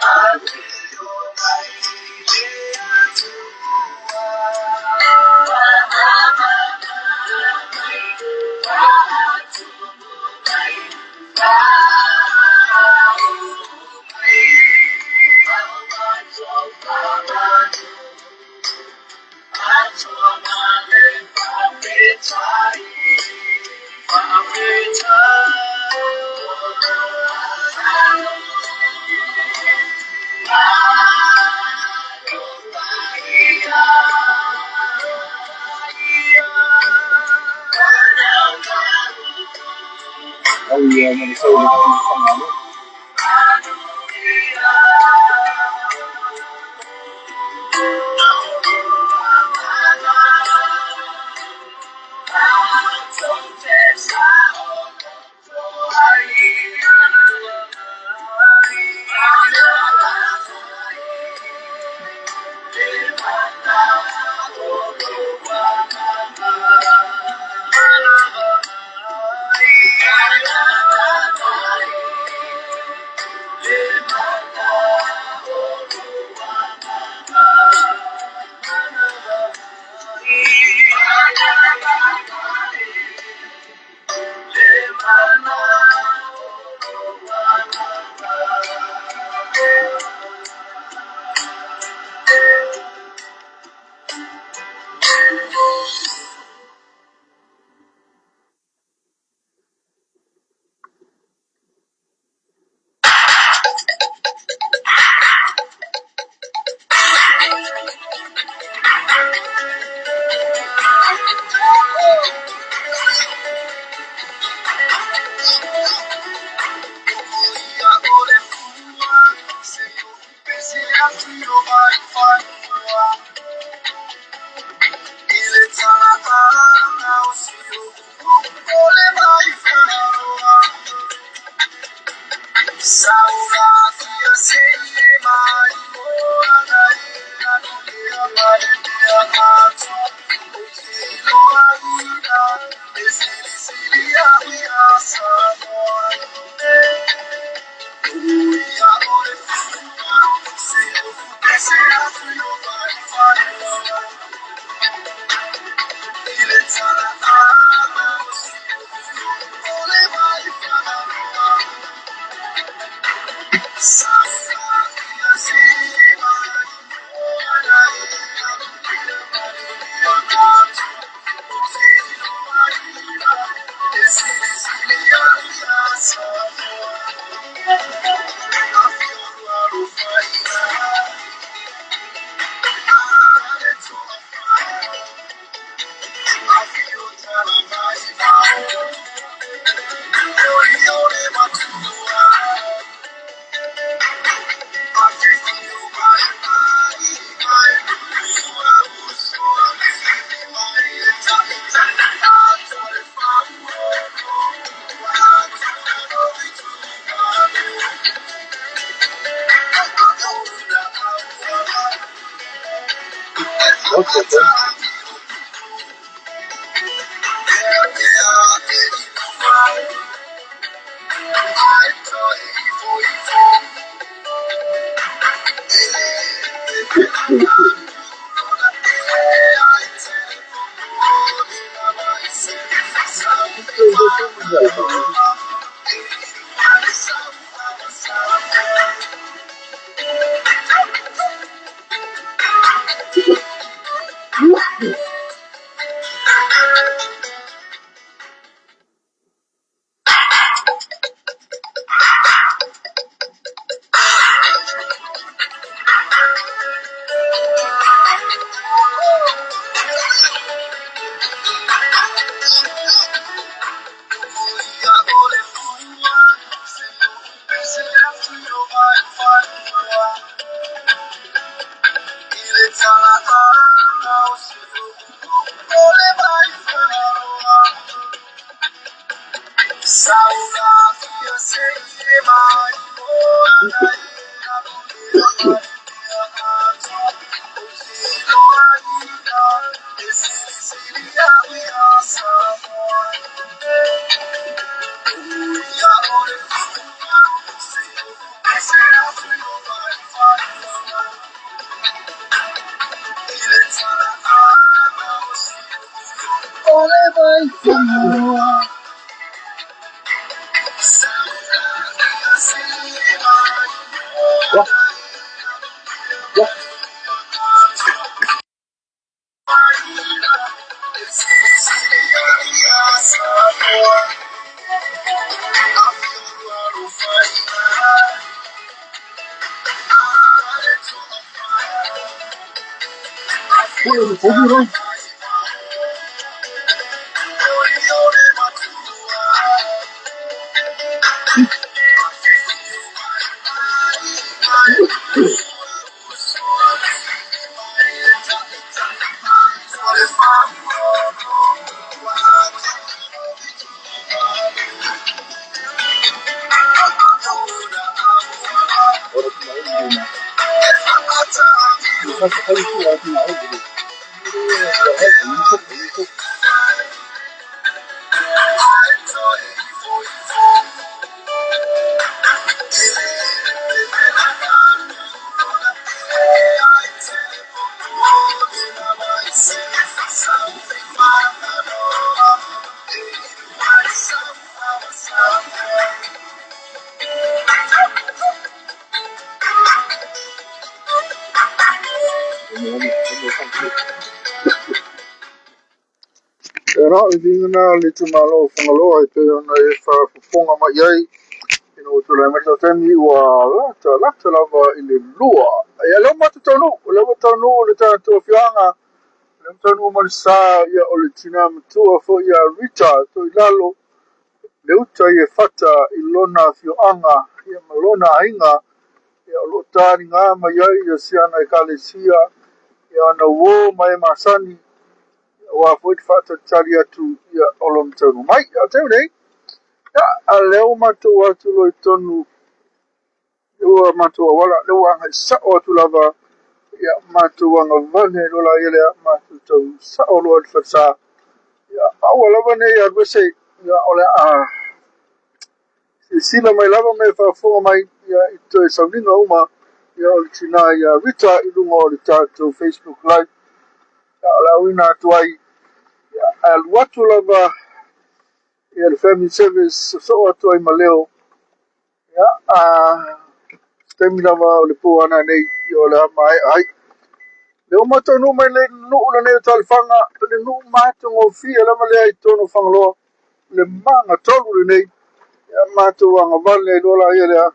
Oh, yeah, I'm gonna say the Yeah, yeah. Pô, E na o le viiga lena o le itumalo o Fagaloa e pei ona e faafofoga mai ai ina ua tulai mai sau taimi ua lata lata lava i le 2. Ia lea ua matou taunuu, o lea ua taunuu le tatou afioaga, o lea ua taunuu ma le sa ia o le tina matua foi ia Rita Toilalo le uta i e fata i lona afioaga ia ma lona aiga ia o lo o taliga mai ai ia siana ekalesia ia ona uo ma e masani aua foi le faatalitali atu ia o lona taunuu mai. Ia o le taimi nei, ia, a lea ua matou atu loa i totonu ua matou auala, lea ua agai sao atu lava ia matou agavane loa la ia lea matou tau sao loa i le falesa. Ia, aua lava nei alu ese, ia, o le a silasila mai lava ma e faafofoga mai ia, i toe sauniga uma ia, o le tina ia Rita i luga o le tatou Facebook Live. Ia, o le auina atu ai, ia, alu atu lava ia le family service sosoo atu ai ma leo ia, a taimi lava o le po ana nei ia, o le a maea ai. Le ua matou mai le nuu lenei o Talifaga, le nuu matagofie lava lea i totonu o Fagaloa, le magatolu lenei, ia matou agavale ai loa la ia lea,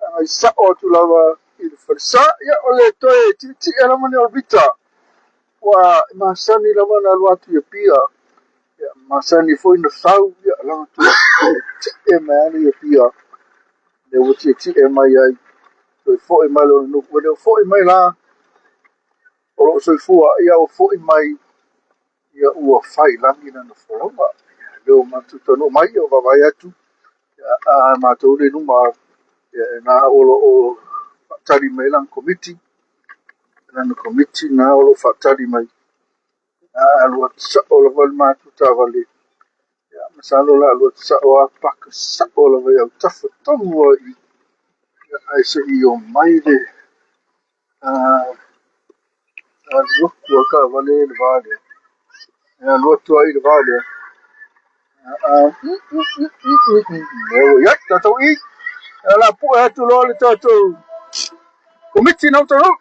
agai sao atu lava i le falesa. Ia, o le toe tietie lava lea o Rita, ua masani lava na alu atu i Apia, ia, masani foi na sau, ia, lava toe tietie mai ana i Apia, le ua tietie mai ai, toe foi mai lona nuu, ua le foi mai la, o loo soifua, ia ua foi mai, ia ua fai lagi lana folauga. Ia, leo matou taunuu mai, ia vaavaai atu, ia, a matou le luma, ia, e na o lo o faatali mai lana komiti. Lana komiti na o lo o faatali mai. A alu atu sao lava le matou taavale. Ia, masalo o le a alu atu sao lava paka sao lava i autafa tonu lava i i. Ia, ae se i omai le alu atu lava le taavale i le va lea. E alu atu ai i le va lea. Mea ua i ai tatou i. O le a pue atu loa le tatou komiti na taunuu.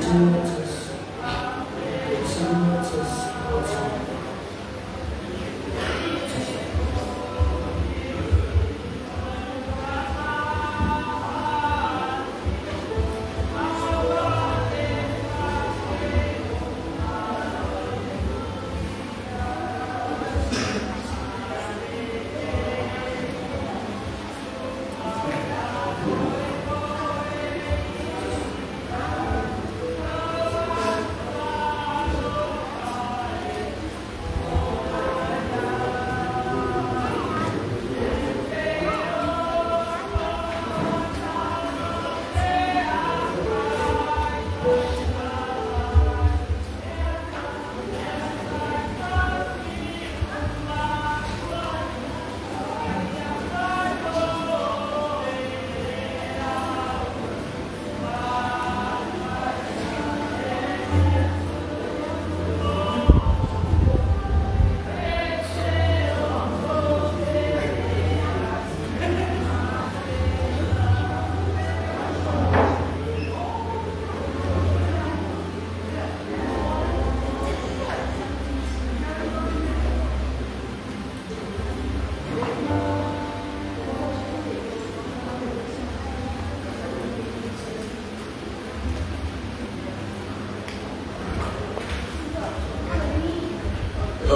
3, 1, 1.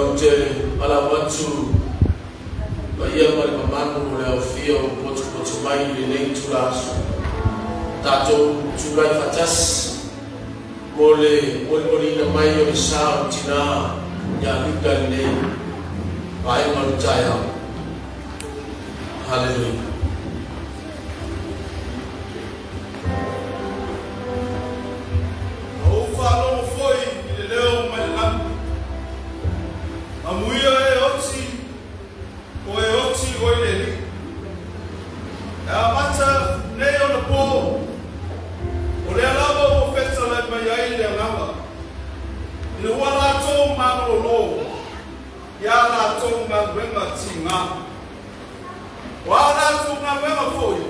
Ou te valaau atu paia ma le mamalu o le aofia ua potopoto mai i lenei itula aso, tatou tulai faatasi mo le molimoliina mai o le sa o le tina ia Luka i lenei vaega o le taeao. Haleluia. Na ou faalogo foi i le leo mai le lagi, Amuia e oti, o e oti oe i le Alii. E amata nei ona po, o lea lava ua fetalai mai ai le Agaga, ina ua latou malolo i a latou galuega tiga. O a latou galuega foi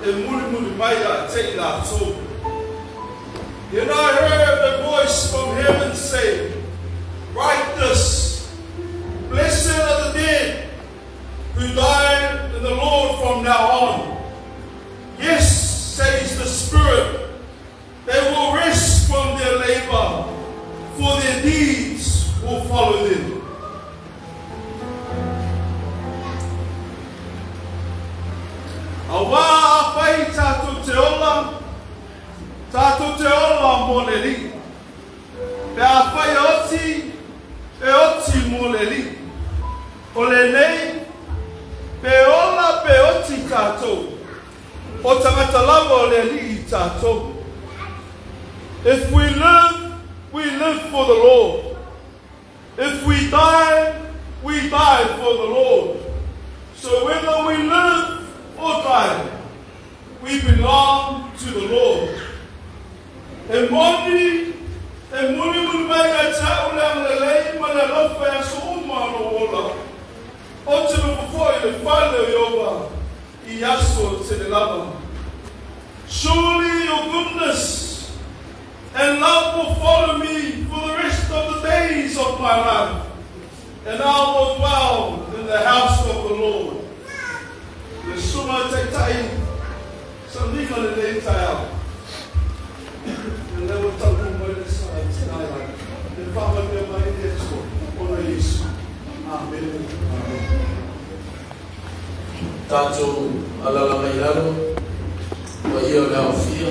e mulimuli mai ia te i latou. Then I heard a voice from heaven say, "Write this: Blessed are the dead who die in the Lord from now on. Yes, says the Spirit, they will rest from their labor, for their deeds will follow them." Auā afai tātou te ola, tātou te ola mo le Alii. Pe afai e oti, e oti mo le Alii. O lenei, pe ola pe oti tātou, o tagata lava o le Alii tātou. If we live, we live for the Lord. If we die, we die for the Lord. So whether we live or die, we belong to the Lord. E moni, e mulimuli mai ia te au le agalelei ma le alofa i aso uma o lou ola. Ou te nofo foi i le fale o Ieova i aso tele lava. Surely your goodness and love will follow me for the rest of the days of my life, and I will dwell in the house of the Lord. Le Susuga Taitai Sauniga lenei taeao. Lea ua taunuu mai le sa i tina ai le faamanuia mai le Atua ona Iesu. Amene. Amene. Tatou alala mai lalo, paia o le aofia.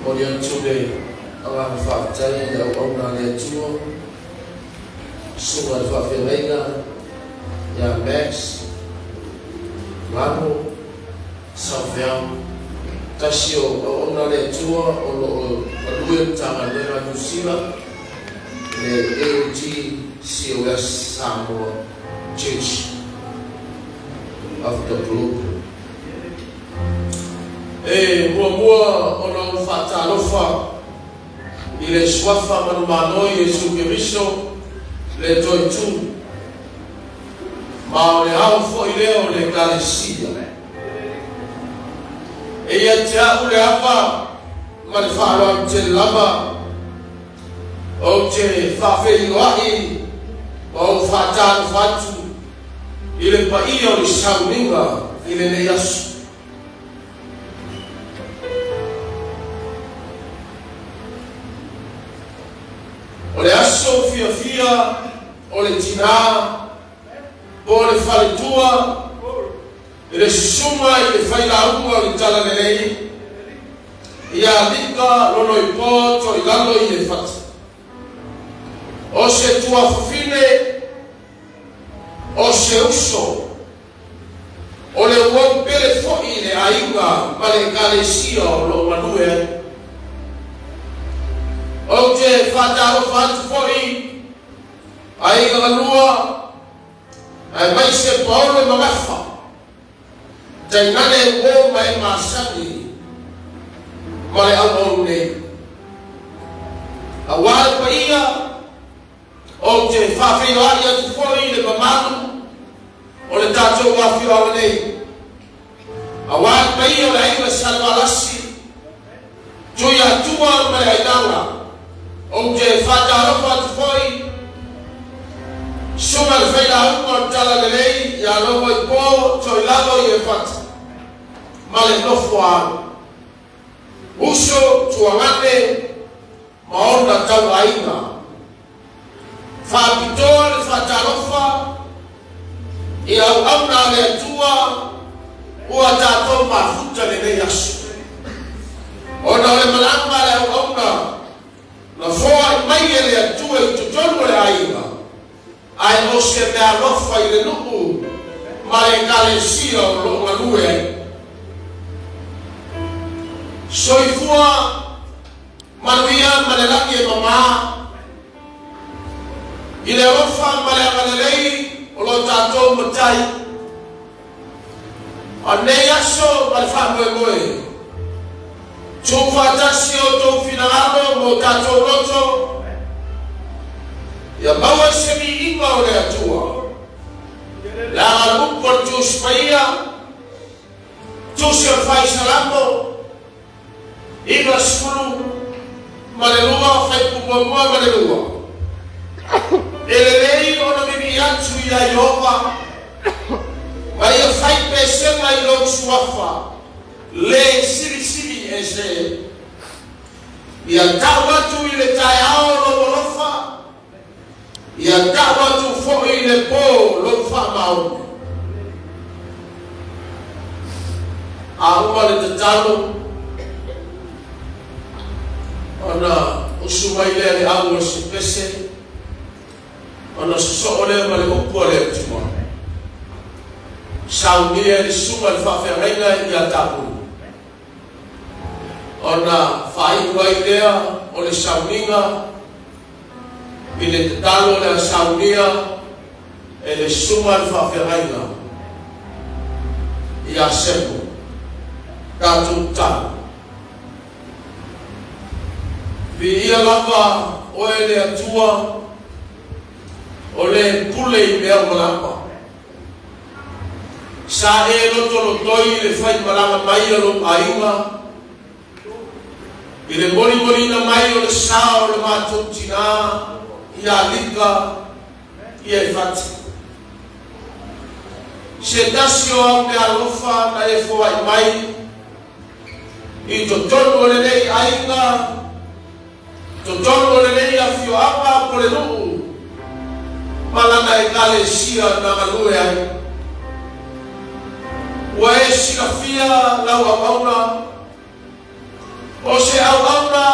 Momoli atu le agaga faafetai i le auauna a le Atua, Susuga i le Faafeagaiga ia Max Manu Saufeau, tasi o auauna a le Atua o lo o galue i le Matagaluega a Niu Sila, le AOGCOS Samoa Church of the Globe. E muamua ona ou faatalofa i le Suafa manumalo Iesu Keriso le Toe Tu, ma o le ao foi lea o le Ekalesia. E ia te a'u le ava ma le faaaloalo tele lava ou te faafeiloai ma ou faatalofa atu i le paia o le sauniga i lenei aso. O le aso fiafia o le tinā po o le faletua i le susuga i le failauga o le Talalelei ia Lika Lonoipo Toilalo i Efata. O se tuafafine, o se uso, O le uau pele foi i le aiga ma le Ekalesia o lo o galue ai. Ou te faatalofa atu foi aiga galua aemaise Paolo ma Gafa, tainane uo ma e masani ma le auaunu nei. Aua le paia Ou te faafeiloai atu foi i le mamalu o le tatou afioaga nei, aua le paia o le aiga Salevalasi, Tuiatua ma le Ainaga. Ou te faatalofa atu foi Susuga le Failauga o le Talalelei ia Logoipo Toilalo Iefata ma le nofo a alo. Uso, tuagane ma ona tauaiga. Faapitoa le faatalofa i auauna a le Atua ua tatou mafuta lenei aso. Ona o le malaga a le auauna na foai mai e le Atua i totonu o le aiga, ae o se meaalofa i le nuu ma le Ekalesia o lo o galue ai. Soifua manuia ma le lagi e mamā i le alofa ma le agalelei o lo tatou Matai. O lenei aso ma le faamoemoe, tuufaatasi outou finagalo ma o tatou loto, ia maua i se viiga o le Atua, leaga le upu a le Tusi Paia, Tusi o le Faisalamo, 92, fuaiupu muamua ma le lua. E lelei ona vivii atu iā Ieova ma ia fai pesega i lou suafa le silisili ese. Ia tau atu i le taeao lou alofa, ia tau atu foi i le pō lou faamaoni. A uma le tatalo, ona usu mai lea le au o se pese, ona sosoo lea ma le upu a le Atua. Saunia e le susuga le faafeagaiga ia Tapulu. Ona faaiu ai lea o le sauniga i le tatalo o le saunia e le susuga le faafeagaiga ia Semo. Tatou tatalo. Viia lava oe le Atua o le pule i mea uma lava. Sa e lotolotoi i le faimalaga mai a lou aiga, i le molimolina mai o le sa o le matou tinā ia Lika ia Efati. Se tasi o au meaalofa na e foai mai i totonu o lenei aiga, Totonu o lenei afioaga po le nuu ma lana Ekalesia na galue ai. Ua e silafia lau auauna, o se auauna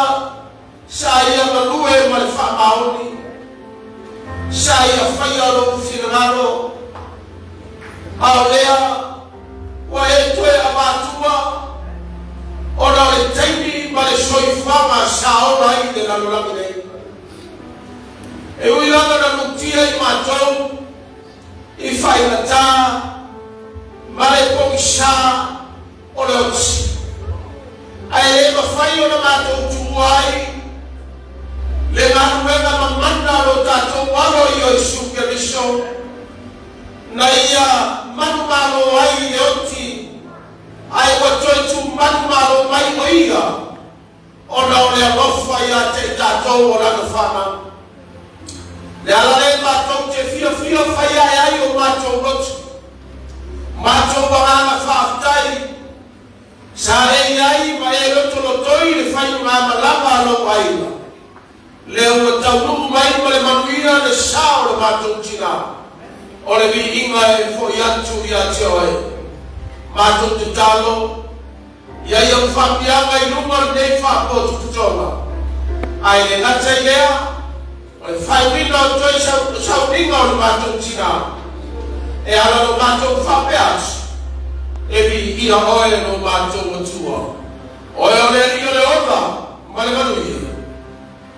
sa ia galue ma le faamaoni, sa ia faia lou finagalo, a o lea Ua e toe avatua ona o le taimi ma le soifuaga sa ola ai i le lalolagi nei. E ui lava na lutia i matou i faigata ma le pogisa o le oti. mafai ona matou tuua ai le galuega mamana a lo tatou Alo ia Iesu Keriso, na ia manumalo ai i le oti, ae ua toe tumanumalo mai o ia, ona o le alofa ia te i tatou o lana fanau. Le ala lea matou te fiafia fai ae ai o matou loto, matou agaga faafetai, sa e i ai ma e lotolotoi le faiugamalama a lou aiga, lea ua taunuu mai ma le manuia le sa o le matou tina, o le viiga e fo'i atu ia te oe. Matou tatalo, ia ia faapiaga i luga o lenei faapotopotoga, ae le gata i lea, o le faaiuina o toe sauniga o le matou tina, e ala lo matou faapea atu, e viia oe lo matou Atua. Oe o le Alii o le ola ma le manuia.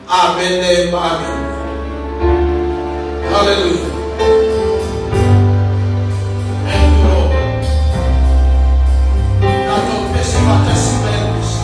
Amene ma amene. Hallelujah. Thank you, Lord. Tatou pese faatasi mai le pese.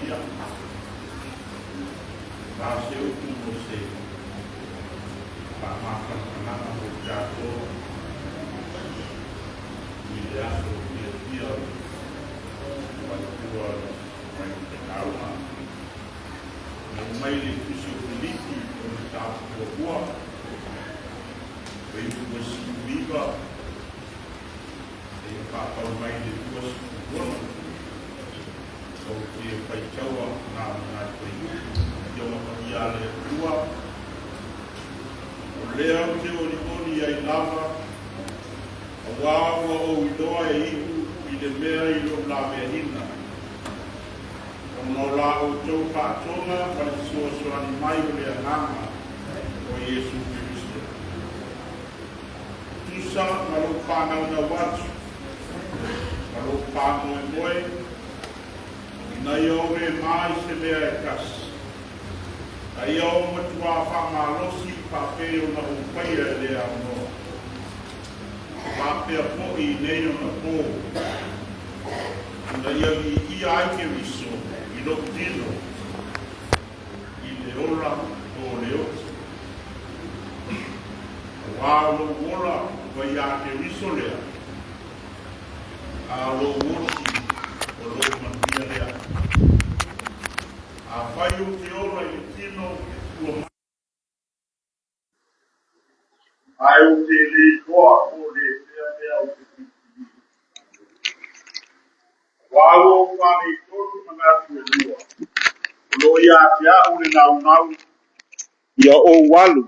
Ia, na o se upu mo se faamafanafanaga mo i tatou i le aso fiafia o le faletua o le faifeauga. E aumai le Tusi o Filipi o le mataupu muamua, fuaiupu 19 seia faapau mai le 26. Ou te faitaua na o ni nai fuaiupu. Afioga Paia a le Atua, o lea ou te olioli ai lava, auā ua ou iloa e iu i le mea i lou laveaiina, ona o la outou faatoga ma le fesoasoani mai o le Agaga o Iesu Keriso. E tusa ma lou fānaunau atu ma lou faamoemoe, ina ia ou le ma i se mea e tasi, a ia ou matuā faamalosi faapei ona ou faia i lea aunoa, faapea foi i nei ona pō, ina ia viia ai Keriso i lou tino i le ola po o le oti. Auā o lou ola ua iā Keriso lea, a o lou oti o lou manuia lea. Afai ou te ola i le tino e tua mai, ae ou te le iloa po o le fea mea ou te filifilia. Auā ua ou faaletonu manatu e lua, o lo o ia te au le naunau ia ou alu,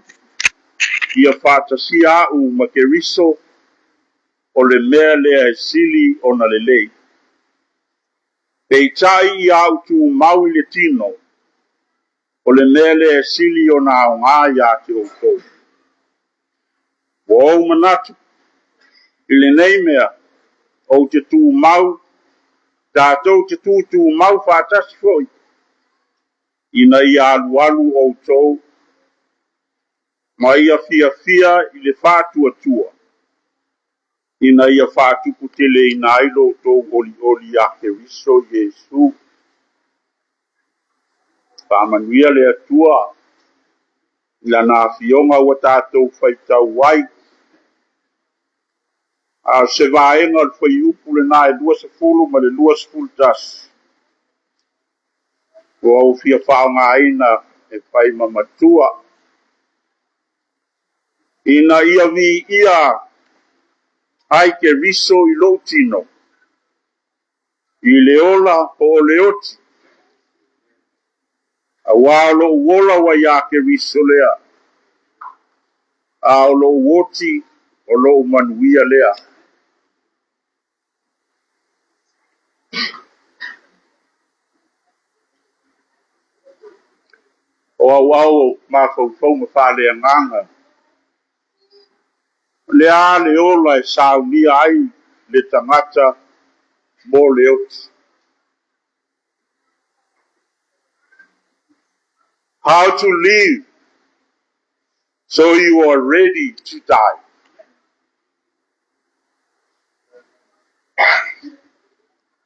ia faatasia au ma Keriso, o le mea lea e sili ona lelei. Peitai ia au tumau i le tino, o le mea lea e sili ona aoga ia te outou. Ua ou manatu i lenei mea, ou te tumau, tatou te tutumau faatasi foi, ina ia alualu outou ma ia fiafia i le faatuatua, ina ia faatuputeleina ai lo outou olioli ia Keriso Iesu. Faamanuia le Atua i Lana Afioga ua tatou faitau ai. A o se vaega o le fuaiupu lena e 20 ma le 21, ua ou fia faaaogaina e fai ma matua, ina ia viia ai Keriso i lou tino, i le ola po o le oti, auā o lou ola ua iā Keriso lea, a o lou oti o lou manuia lea. O auau mafaufauga faaleagaga, o le a le ola e saunia ai le tagata mo le oti. How to live so you are ready to die.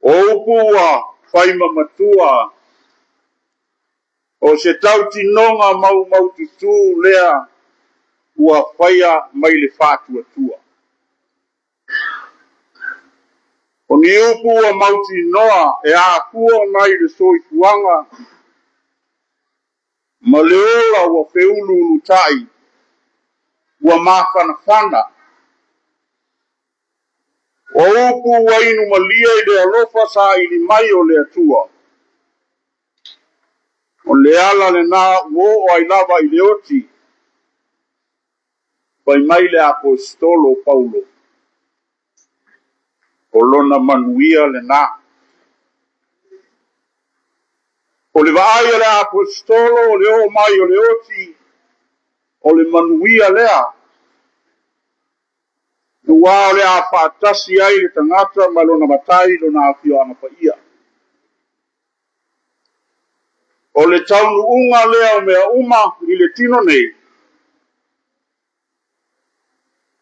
O upu ua fai ma matua, o se tautinoga maumaututu lea ua faia mai le faatuatua. O ni upu ua mautinoa e afua mai le soifuaga ma le ola ua feuluulutai, ua mafanafana. O upu ua inumalia i le alofa saili mai o le Atua. O le ala lena ua oo ai lava i le oti, fai mai le aposetolo Paulo, o lona manuia lena. O le vaai a le aposetolo o le oo mai o le oti, o le manuia lea. Ua o le a faatasi ai le tagata ma lona matai lona afioaga paia. O le taunuuga lea o mea uma i le tino nei,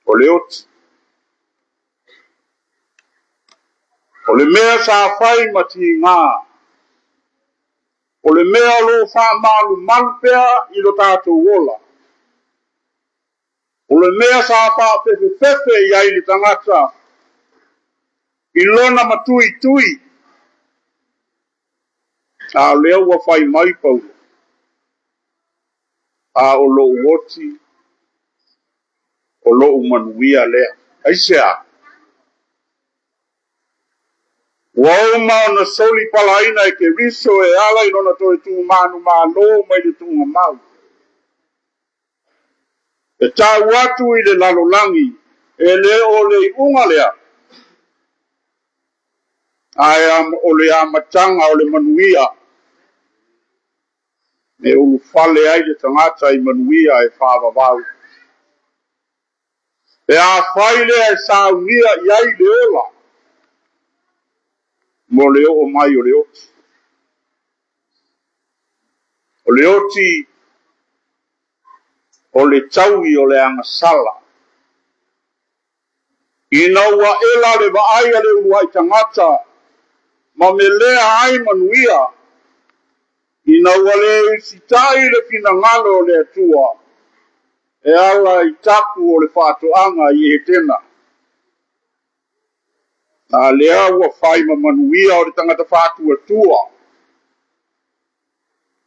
o le oti. O le mea sa fai ma tiga, O le mea o lo o faamalumalu pea i lo tatou ola, o le mea sa faafefefefe i ai le tagata i lona matuitui, a o lea ua fai mai Paulo, a o lou oti, o lou manuia lea. Aisea? Ua uma ona solipalaina e Keriso e ala i lona toe tumanumalo mai le tuugamau. E tau atu i le lalolagi, e le o le iuga lea, ae o le amataga o le manuia e ulufale ai le tagata i manuia e faavavau. Pe afai lea e saunia i ai le ola mo le oo mai o le oti. O le oti o le taui o le agasala. Ina ua ela le vaai a le uluai tagata ma melea ai manuia, ina ua le usitai le finagalo o le Atua e ala i tapu o le faatoaga i Etena. A lea ua fai ma manuia o le tagata faatuatua,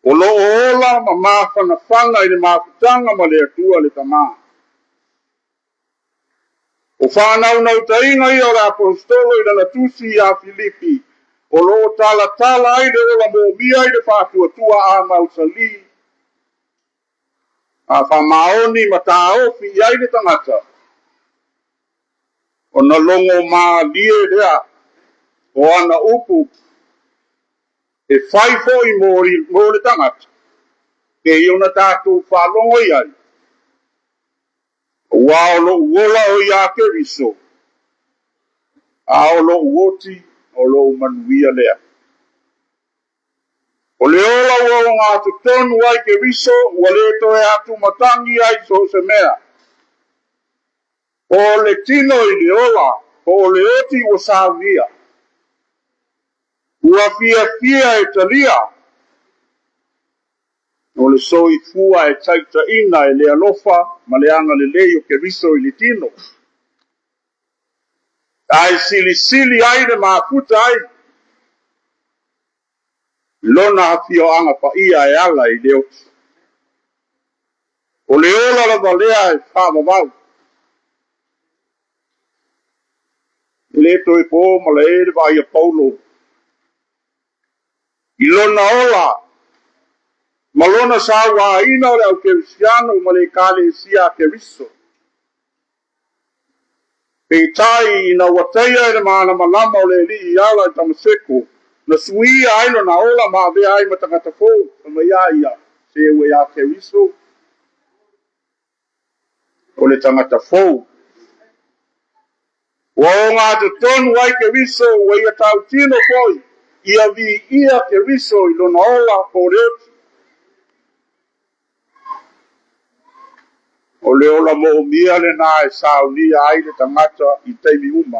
o lo o ola ma mafanafana i le mafutaga ma le Atua le Tama. O faanaunautaiga ia o le aposetolo i lana tusi ia Filipi, o lo o talatala ai le ola moomia i le faatuatua a mausali, a faamaoni ma taofi i ai le tagata, ona logo malie lea o ana upu e fai foi mo le tagata, pei ona tatou faalogo i ai, aua o lou ola o ia Keriso, a o lou oti o lou manuia lea. O le ola ua ogatotonu ai Keriso, ua le toe atumatagi ai so o se mea. O le tino i le ola, po o le oti ua saunia, ua fiafia e talia, o le soifua e taitaiina e le alofa ma le agalelei o Keriso i le tino. Ae silisili ai le mafuta ai lona afioaga paia e ala i le oti. O le ola lava lea e faavavau. E le toe po malae le vaai a Paulo i lona ola ma lona sauaina o le au kerisiano ma le ekalesia a Keriso. Peitai ina ua taia e le malamalama o le Alii i ala i Tamaseko, na suia ai lona ola ma avea ai ma tagata fou, fai mai a ia, se ua ia Keriso, o le tagata fou. Ua ogatotonu ai Keriso, ua ia tautino foi, ia viia Keriso i lona ola po o le oti. O le ola moomia lena e saunia ai le tagata i taimi uma.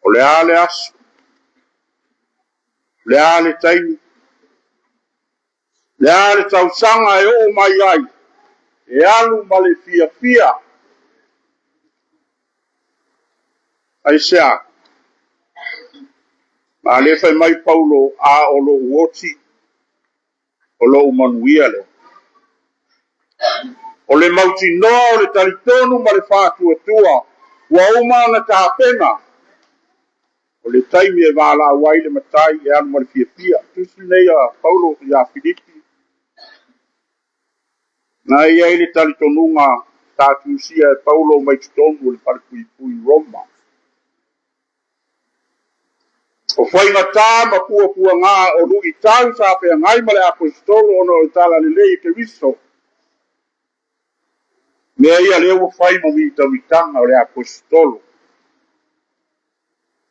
O le a le aso, o le a le taimi, le a le tausaga e oo mai ai, e alu ma le fiafia. Aisea? Ma le fai mai Paulo, a o lou oti, o lou manuia lea. O le mautinoa o le talitonu ma le faatuatua, ua uma ona tapena, o le taimi e valaau ai le matai e alu ma le fiafia. Tusi nei a Paulo ia Filipi, na i ai le talitonuga sa tusia e Paulo mai totonu o le falepuipui Roma. O faigata ma puapuaga o luitau sa feagai ma le aposetolo ona o le talalelei e Keriso. Mea ia lea ua fai ma mitamitaga o le aposetolo.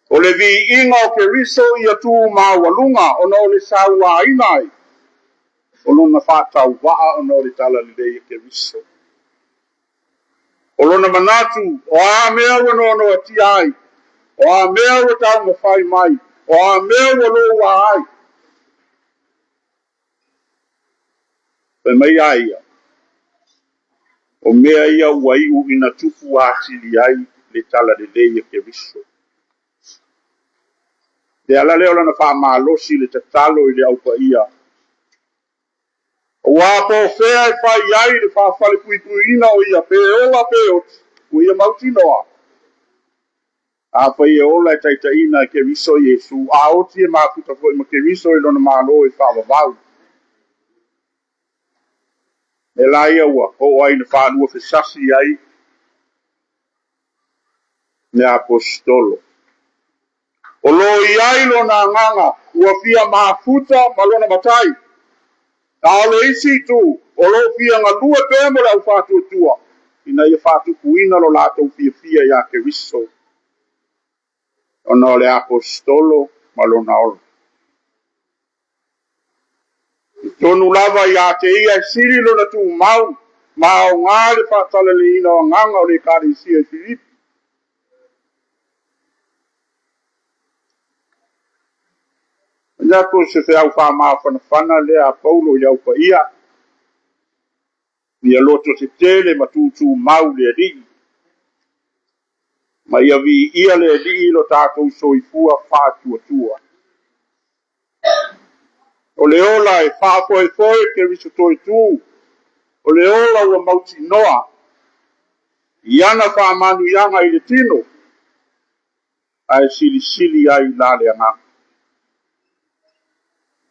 O le viiga o Keriso ia tumaualuga ona o le sauaina ai, o lona faatauvaa ona o le talalelei e Keriso. O lona manatu, o a mea ua noanoatia ai, o a mea ua taumafai mai, O a mea ua loua ai? Fai mai a ia, o mea ia ua iu ina tupu atili ai le talalelei e Keriso. Le ala lea o lana faamalosi le tatalo i le aupaia. Aua po o fea e fai ai le faafalepuipuiina o ia, pe ola pe oti, ua ia mautinoa. Afai e ola e taitaiina e Keriso Iesu, a oti e mafuta foi ma Keriso i lona Malo e faavavau. E la ia ua oo ai na faalua fesasi ai le aposetolo. O lo o i ai lona agaga ua fia mafuta ma lona matai. A o le isi itu, o lo o fia galue pea mo le aufaatuatua, ina ia faatupuina lo latou fiafia iā Keriso, ona o le aposetolo ma lona ola. I tonu lava ia te ia e sili lona tumau ma aoga le faatalaleina o agaga o le Ekalesia i Filipi. Manatu o se feau faamafanafana lea a Paulo i le aupaia, ia loto tetele ma tutumau le Alii, ma ia viia le Alii lo tatou soifua faatuatua. O le ola e faafoefoe Keriso toe tu, o le ola ua mautinoa i ana faamanuiaga i le tino, ae silisili ai la le agaga.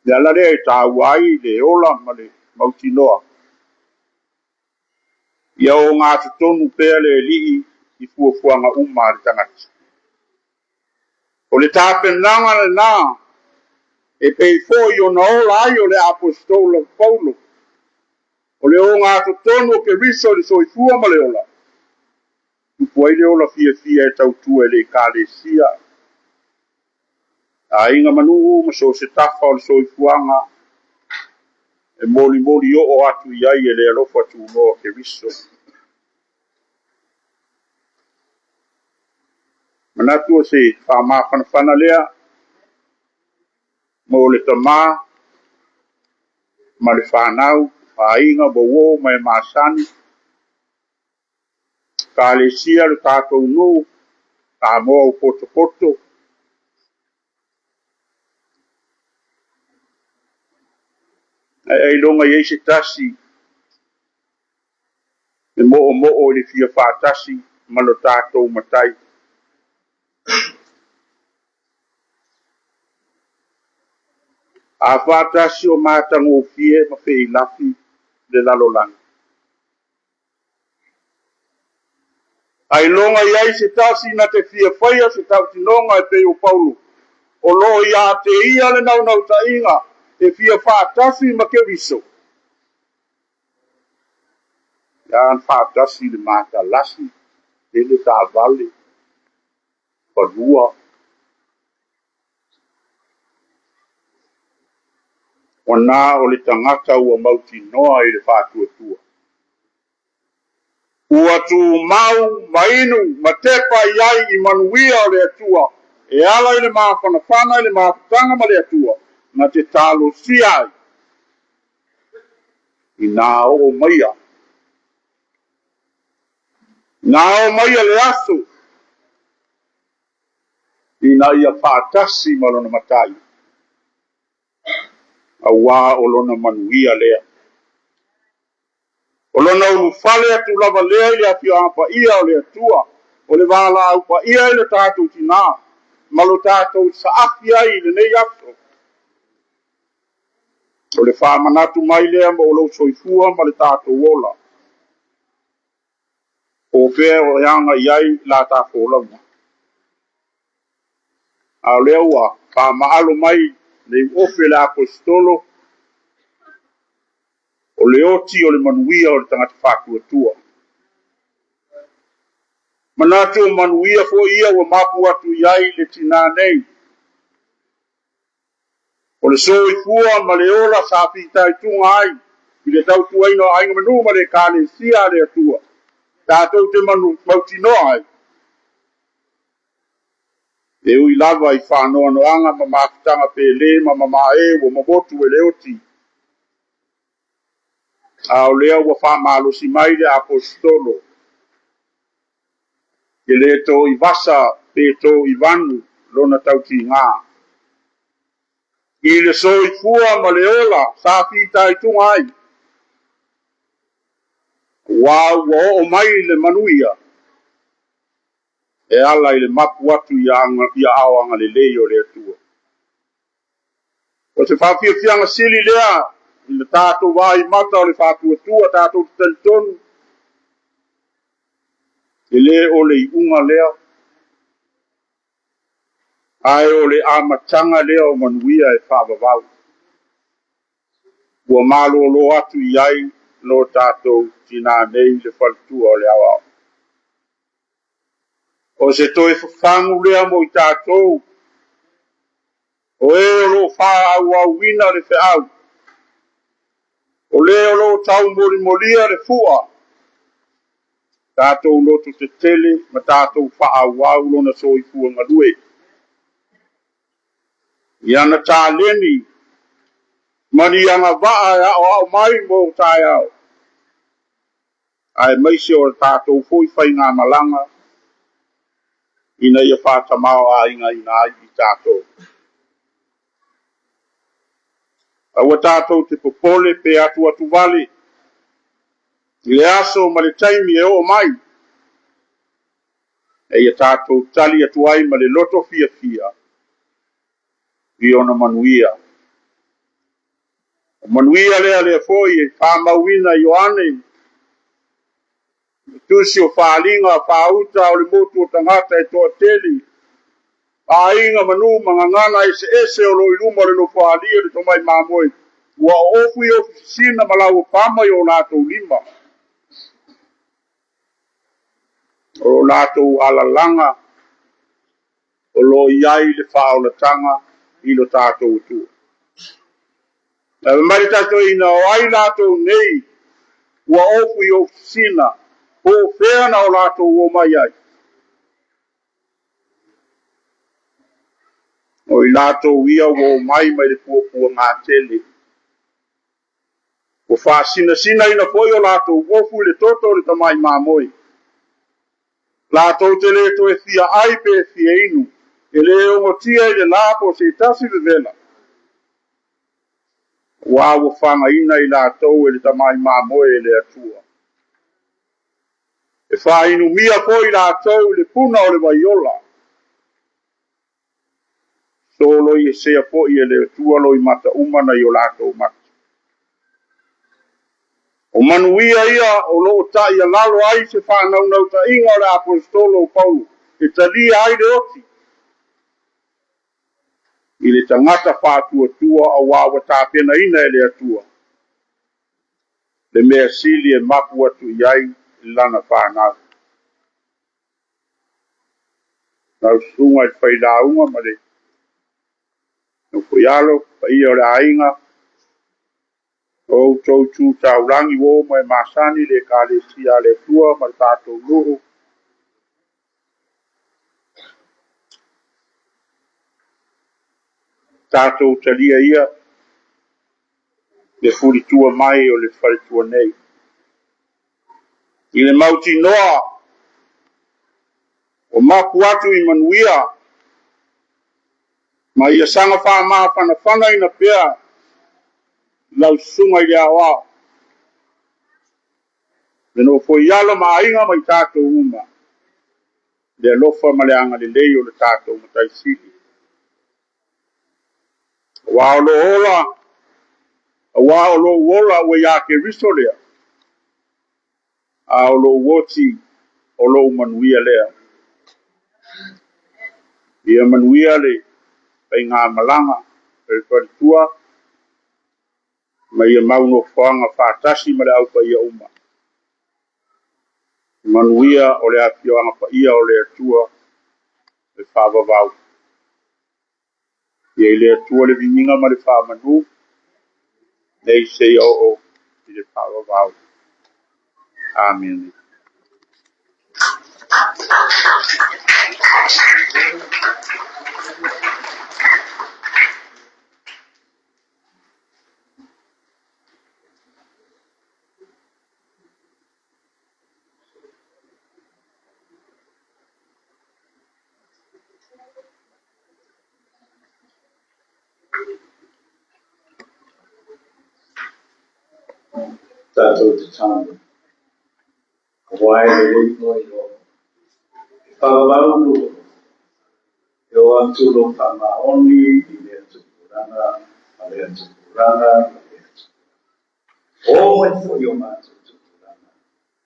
Le ala lea e taua ai le ola ma le mautinoa, ia ogatotonu pea le Alii i fuafuaga uma a le tagata. O le tapenaga lena e pei foi ona ola ai o le aposetolo Paulo, o le ogatotonu o Keriso i le soifua ma le ola, tupu ai le ola fiafia e tautua i le Ekalesia, aiga ma nuu ma so o se tafa o le soifuaga e molimoli oo atu i ai e le alofa tunoa o Keriso. Manatu o se faamafanafana lea mo le tamā ma le fanau, aiga, ma uo ma e masani, Ekalesia le tatou nuu, Samoa ua potopoto. Ae ailoga i ai se tasi e moomoo i le fia faatasi ma lo tatou Matai. A faatasi o matagofie ma feilafi le lalolagi. Ailoga i ai se tasi na te fia faia se tautinoga e pei o Paulo, o lo o ia te ia le naunautaiga e fia faatasi ma Keriso. Ia faatasi le matalasi, tele taavale, fanua. Ua na o le tagata ua mautinoa i le faatuatua. Ua tumau ma inu ma tepa i ai i manuia o le Atua e ala i le mafanafana i le mafutaga ma le Atua na te talosia ai ina oo maia. Ina oo maia le aso ina ia faatasi ma lona Matai, auā o lona manuia lea. O lona ulufale atu lava lea i le afioaga paia o le Atua, o le valaau paia i le tatou tinā, ma lo tatou saafi ai i lenei aso. O le faamanatu mai lea mo lou soifua ma le tatou ola. Po o fea o e aga i ai la ta folauga. A o lea ua faamaalo mai le iuofe le aposetolo, o le oti o le manuia o le tagata faatuatua. Manatu o manuia foi ia ua mapu atu i ai le tinā nei. O le soifua ma le ola sa fitaituga ai i le tautuaina o aiga ma nuu ma le Ekalesia a le Atua, tatou te mautinoa ai. E ui lava i faanoanoaga ma mafutaga pele ma mamae ua mamotu e le oti, a o lea ua faamalosi mai le Aposetolo, e le to i vasa pe to i vanu lona tautiga. I le soifua ma le ola sa fitaituga ai, ua ua oo mai le manuia e ala i le mapu atu i aao agalelei o le Atua. O se faafiafiaga sili lea i le tatou vaai mata o le faatuatua tatou te talitonu, e le o le iuga lea, ae o le amataga lea o manuia e faavavau. Ua malolo atu i ai lo tatou tinā nei le faletua o le aoao. O se toe fafagu lea mo i tatou, o e o lo o faaauauina le feau, o le o lo o taumolimoli le fua, tatou loto tetele ma tatou faaauau lona soifua galue. I ana taleni ma ni agavaa e aoao mai mo taeao, aemaise o tatou foi faigamalaga ina ia faatamao-aiga ai i tatou. Aua tatou te popole pe atu atu vale i le aso ma le taimi e oo mai, e ia tatou tali atu ai ma le loto fiafia i ona manuia. O manuia lea lea foi e faamauina Ioane, tusi o faaaliga faauta o le motu o tagata e toatele, aiga manu ma gagana eseese o lo o i luma o le nofoalia le tomai mamoe, ua oofu i ofisina ma lau pama i o latou lima. O latou alalaga o lo o i ai le faaolataga i lo tatou Atua. Ae mai le tatou ina o ai latou nei ua ofu i ofisina, po o fea na o latou o mai ai. O i latou ia ua o mai mai le puapuaga tele. Ua faasinasina foi o latou ofu i le toto o le tamai mamoe. Latou te le toe fia ai pe fia inu, e le ogotia i le la po se tasi vevela. Ua ua fagaina i latou e le tamai mamoe e le Atua. E faainumia foi latou i le puna o le vaiola. Solo i sea foi e le Atua loimata uma nai o latou mata. O manuia ia o lo o taialalo ai se whānaunau-ta-inga o le Aposetolo o Paulo e talia ai le oti i le tagata faatuatua auā ua tapenaina e le Atua le mea sili e mapu atu i ai lana whānau. Lau susuga i le failauga ma le nofoialo, paia o le aiga, o outou tu taulangi ua o mai masani le ekalesia a le Atua ma le tatou nuu. Tatou talia ia le fulitua mai o le faletua nei. I le mautinoa o mapu atu i manuia ma ia saga faamafanafana ina pea lau susuga i le aoao. Le nofoialo ma aiga ma i tatou uma, le alofa ma le agalelei o le tatou Matai Sili. Aua o lo ola, aua o lou ola ua ia Keriso lea, a o lou oti o lou manuia lea. Ia manuia le faigamalaga le faletua, ma ia mau nofoaga faatasi ma le aupaia uma. Manuia o le afioaga paia o le Atua e faavavau. Ia i le Atua le viiga ma le faamanu, nei seia oo i le faavavau. Amene. Tatou tatalo. Auā e lelei foi o e faavavau e o atu lou faamaoni i lea tupulaga ma lea tupulaga ma lea tupulaga. O mai foi o matou tupulaga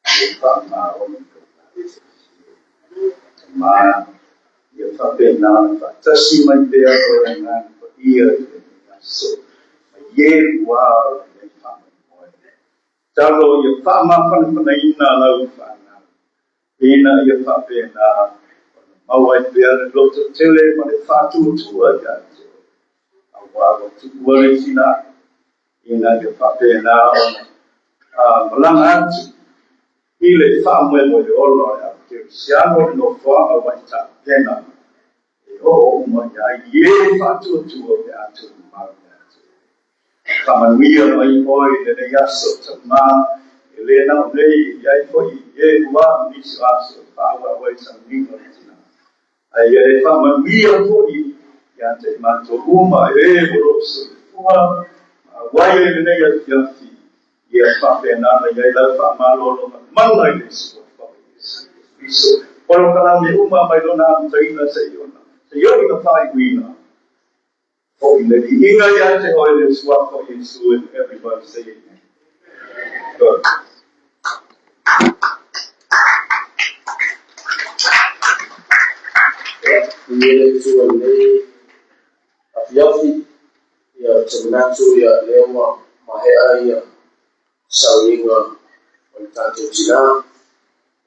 e faamaoni i lou Ma ia faapena ona faatasi mai pea oe Agaga Paia i lenei aso, ma ie ua o lenei faamoemoe. Talo ia faamafanafanaina lau fanau, ina ia faapena ona maua ai pea le loto tele ma le faatuatua ia te oe, auā ua tuua le tina, ina ia faapena ona malaga atu i le faamoemoe ola o le au kerisiano le nofoaga ua e tapena e oo uma i ai i e faatuatua pe a tumau ia te oe. Faamanuia mai oe i lenei aso taugā, e le na o nei, e i ai foi i e ua nisi o aso e faaauau ai sauniga o le tina. Ae ia e faamanuia foi ia te i matou uma e o lo o soifua ma auai ai lenei afiafi, ia faapena ona i ai lau faamalologa mana i le suafa o Iesu Keriso. Polokalame uma mai lona amataina seia oo ina faaiuina. Foi le viiga ia te oe le suafa o Iesu, and everybody say amen. Good. Ia le Atua i lenei afiafi, ia ou te manatu ia lea ua maea ia sauniga o le tatou tina.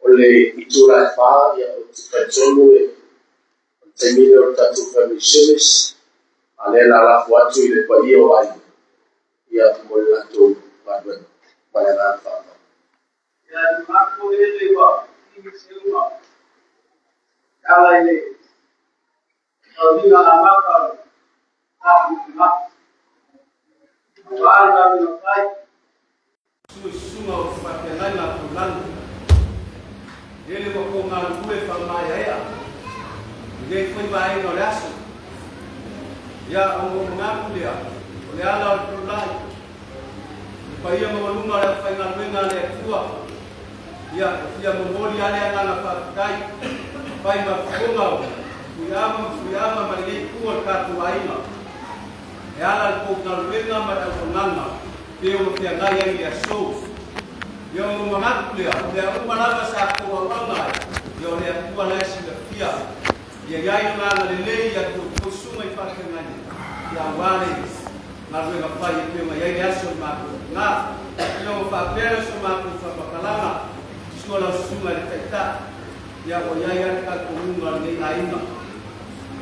O le itula e 4, ia ou te talitonu e o le taimi lea o le tatou family service, a lea la lafo atu i le paia o aiga ia mo le latou galuega. Ma le agaga faaaloalo. Ia i matou ele ua i se uma e ala i le sauniga amata o le tapu aua le galuega fai. Susuga o faafeagaiga a Taulagi, lele ua tou galulue faamaeaea i lenei foi vaega o le aso. Ia, ona ou manatu lea, o le ala o le tulai, le paia maualuga o le aufaigaluega a le Atua, ia, e fia momoli lava le agaga faafetai, fai ma fofoga o Fuiava ma Fuiava ma lenei itu o le tatou aiga, e ala i le tou galuega ma le auaunaga pe ona feagai ai i le aso. Ia ona ou manatu lea, o mea uma lava sa tou auauna ai, ia o le Atua la e silafia. Ia i ai lona agalelei ia tou susuga i faafeagaiga, ia aua le galuega fai e pei ona i ai le aso i matou tina. Ia ona faapea lea o so matou faamatalaga, sua lau susuga i le Taitai, ia ua i ai lava le talitonuga o lenei aiga,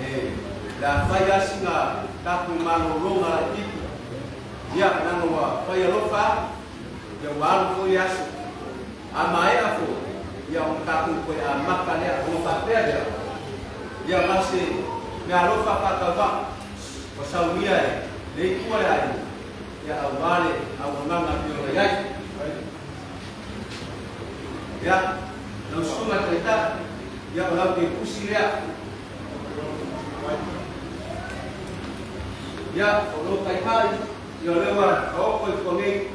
e le a fai lava sina tatou malologa laitiiti, ia leaga ua fai alofa atu, ia ua alu foi le aso. A maea foi, ia ona tatou toe amata lea, ona faapea lea, ia ma se meaalofa faatauvaa ua saunia e le itu o le aiga, ia aua le auaunaga e pei ona i ai. Ia, lau susuga Taitai, ia o lau tepusi lea. Ia, o lou taitai, ia o lea ua taoto i tua nei,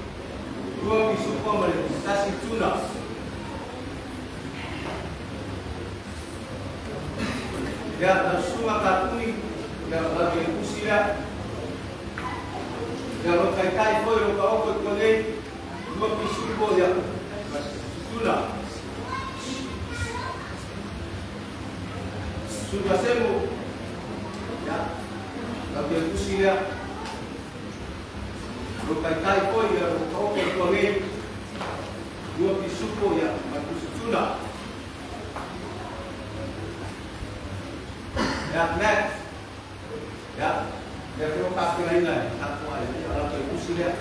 2 pisupo ma le 1 tuna. Ia, lau susuga Katuni, ia o lau tepusi lea. Ia, lou taitai foi o lou taoto i tua nei, 2 pisupo, ia, ma tuna. Susuga Semo, ia, lau tepusi lea. Lou taitai foi, ia, lou taoto i tua nei, 2 pisupo, ia, ma pusi tuna. Ia, next. Ia, lea foi o tapenaina e tatou aiga, ia, lau tepusi lea.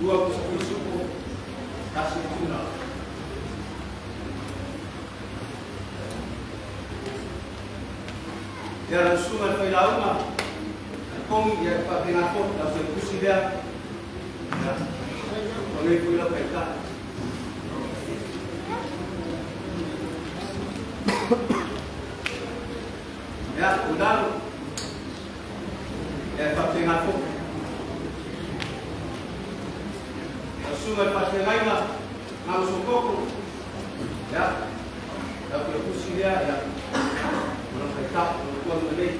2 pisupo, 1 tuna. Ia lau susuga i le failauga a le Kogi, ia e faapena foi lau faletusi lea, ia manuia foi lau taitai. Ia, Ulalo, ia e faapena foi. Lau susuga i le faafeagaiga, Gamasokoko, ia, lau faletusi lea, ia, ma lau taitai, lau tuaga lelei.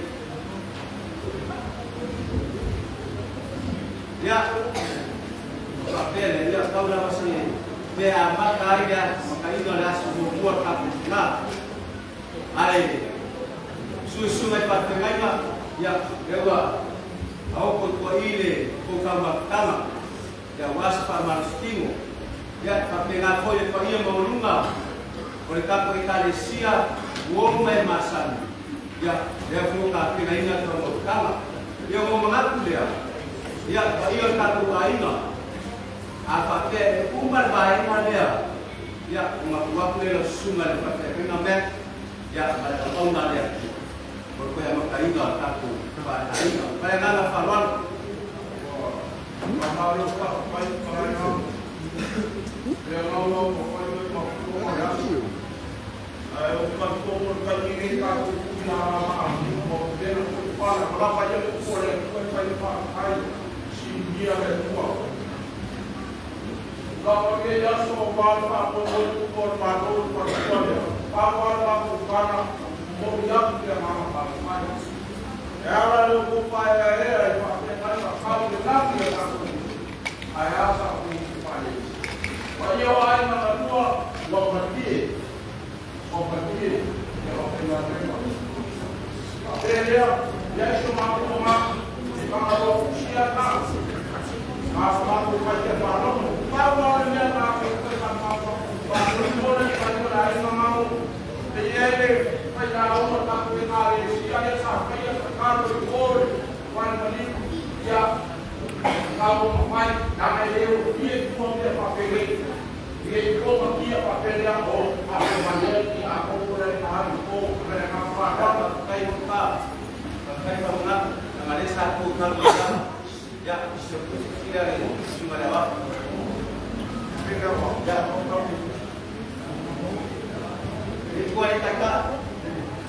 Ia, faapea lea, ia, tau lava se mea amata ai le makaina o le aso muamua o le tatou tina. Ae susuga i faafeagaiga, ia, lea ua aoko i tuai le tou taumafataga, ia aua se faamalositino. Ia, e faapena foi le paia maualuga o le tatou Ekalesia ua oo mai e masani, ia, lea foi ua tapenaina le taumafataga. Ia, ua manatu lea, ia, paia o le tatou aiga, a faapea e uma le vaega lea, ia, ona tuu atu lea i lau susuga i le faafeagaiga Mac, ia, ma le auauna lea o le toe amataina o le tatou faaleaiga. Ma le agaga faaaloalo. Faamalo faafetai malaga le laulau ma fai mai ma fuafuaga o le aso. Ae ou te talitonu o le taimi nei tatou tuuina alama ma pena foi pala ma lava ia le upu a le Atua e fai le faafetai sinia le Atua. Lava lenei aso aua le faamoemoe tupu o le Malo i le faletua lea, pau lava le matou tala, momoli atu le agaga faafetai. E ala i lo outou faaeaea i faafeagaiga tau i le lagi a tatou uso, ae a sa outou uso faalesi. Paia o aiga na lua, ua malie, ua malie le aufaigaluega. Faapea lea, i ai so matou manatu, e Fagaloa fusi a na, a sa matou fai faalogo. Pau lava le mea matou fai faalogo le fai o le aiga mamo. E i ai le fai lauga tatou Ekalesia lea sa faia tatalo i o le fale maliu. Ia, tau mafai, leaga e le ofie tua mea faapenei. E le iloa matia faapea lea o faapea i a koko le na alu o le agaga faaaloalo. Faafetai mo pa, faafetai faamanatu, leaga lea sa tou talanoa. Ia, sila le susuga i le Aoao. Ia, le tua le taitai,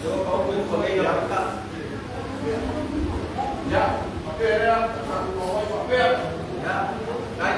lea ua paoto i tuanei lau taitai. Ia, faapea lea, tatou tau ai faapea. Ia, tai.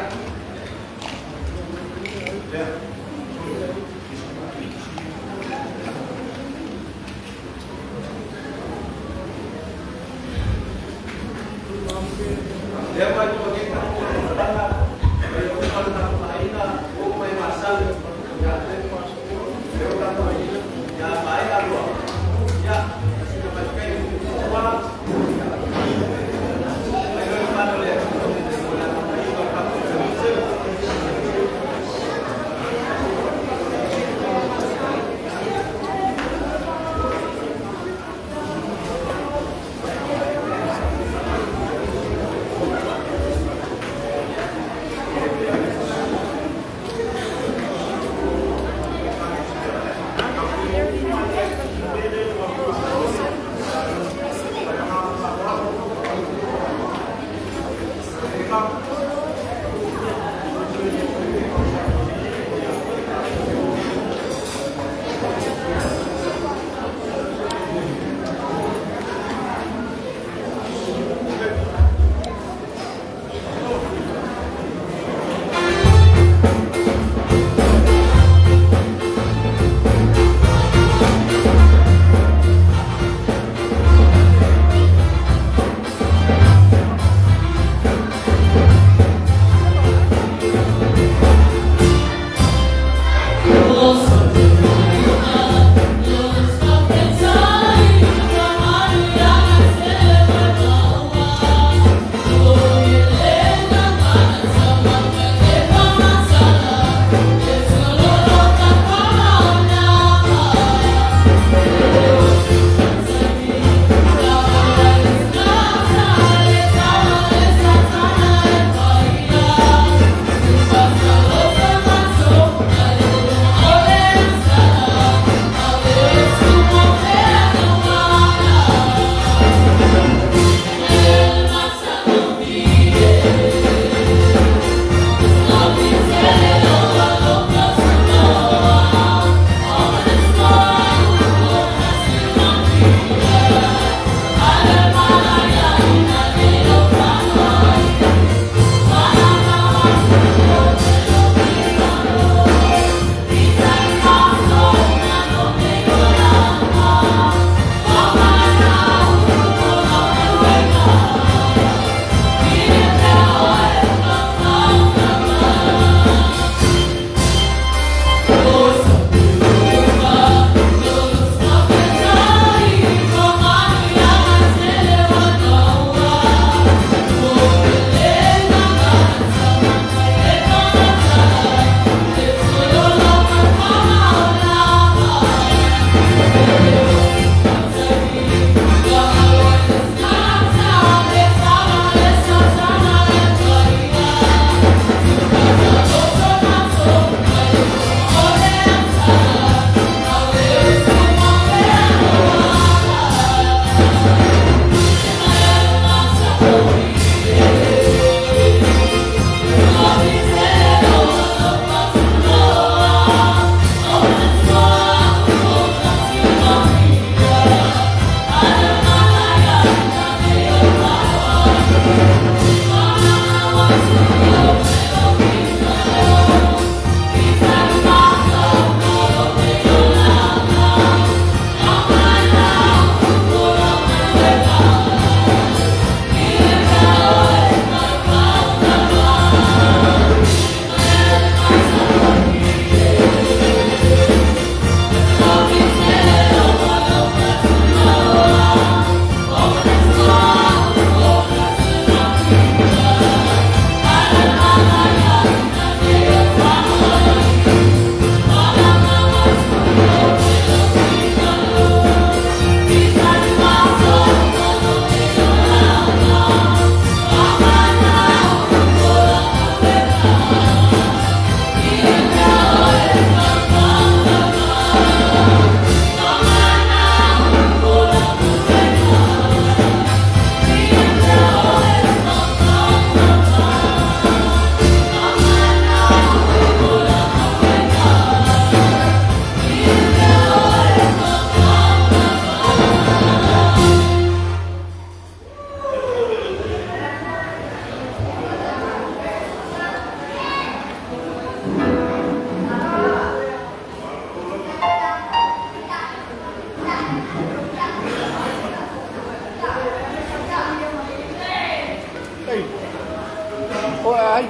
O ai.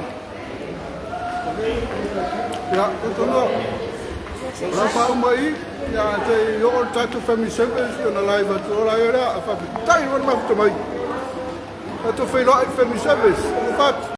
Ia, tonu. La fa uma i, ia te i o tatou family service ona live atu ola ia lea, a faafetai le mafuta mai. Tatou feiloai family service. O fatu.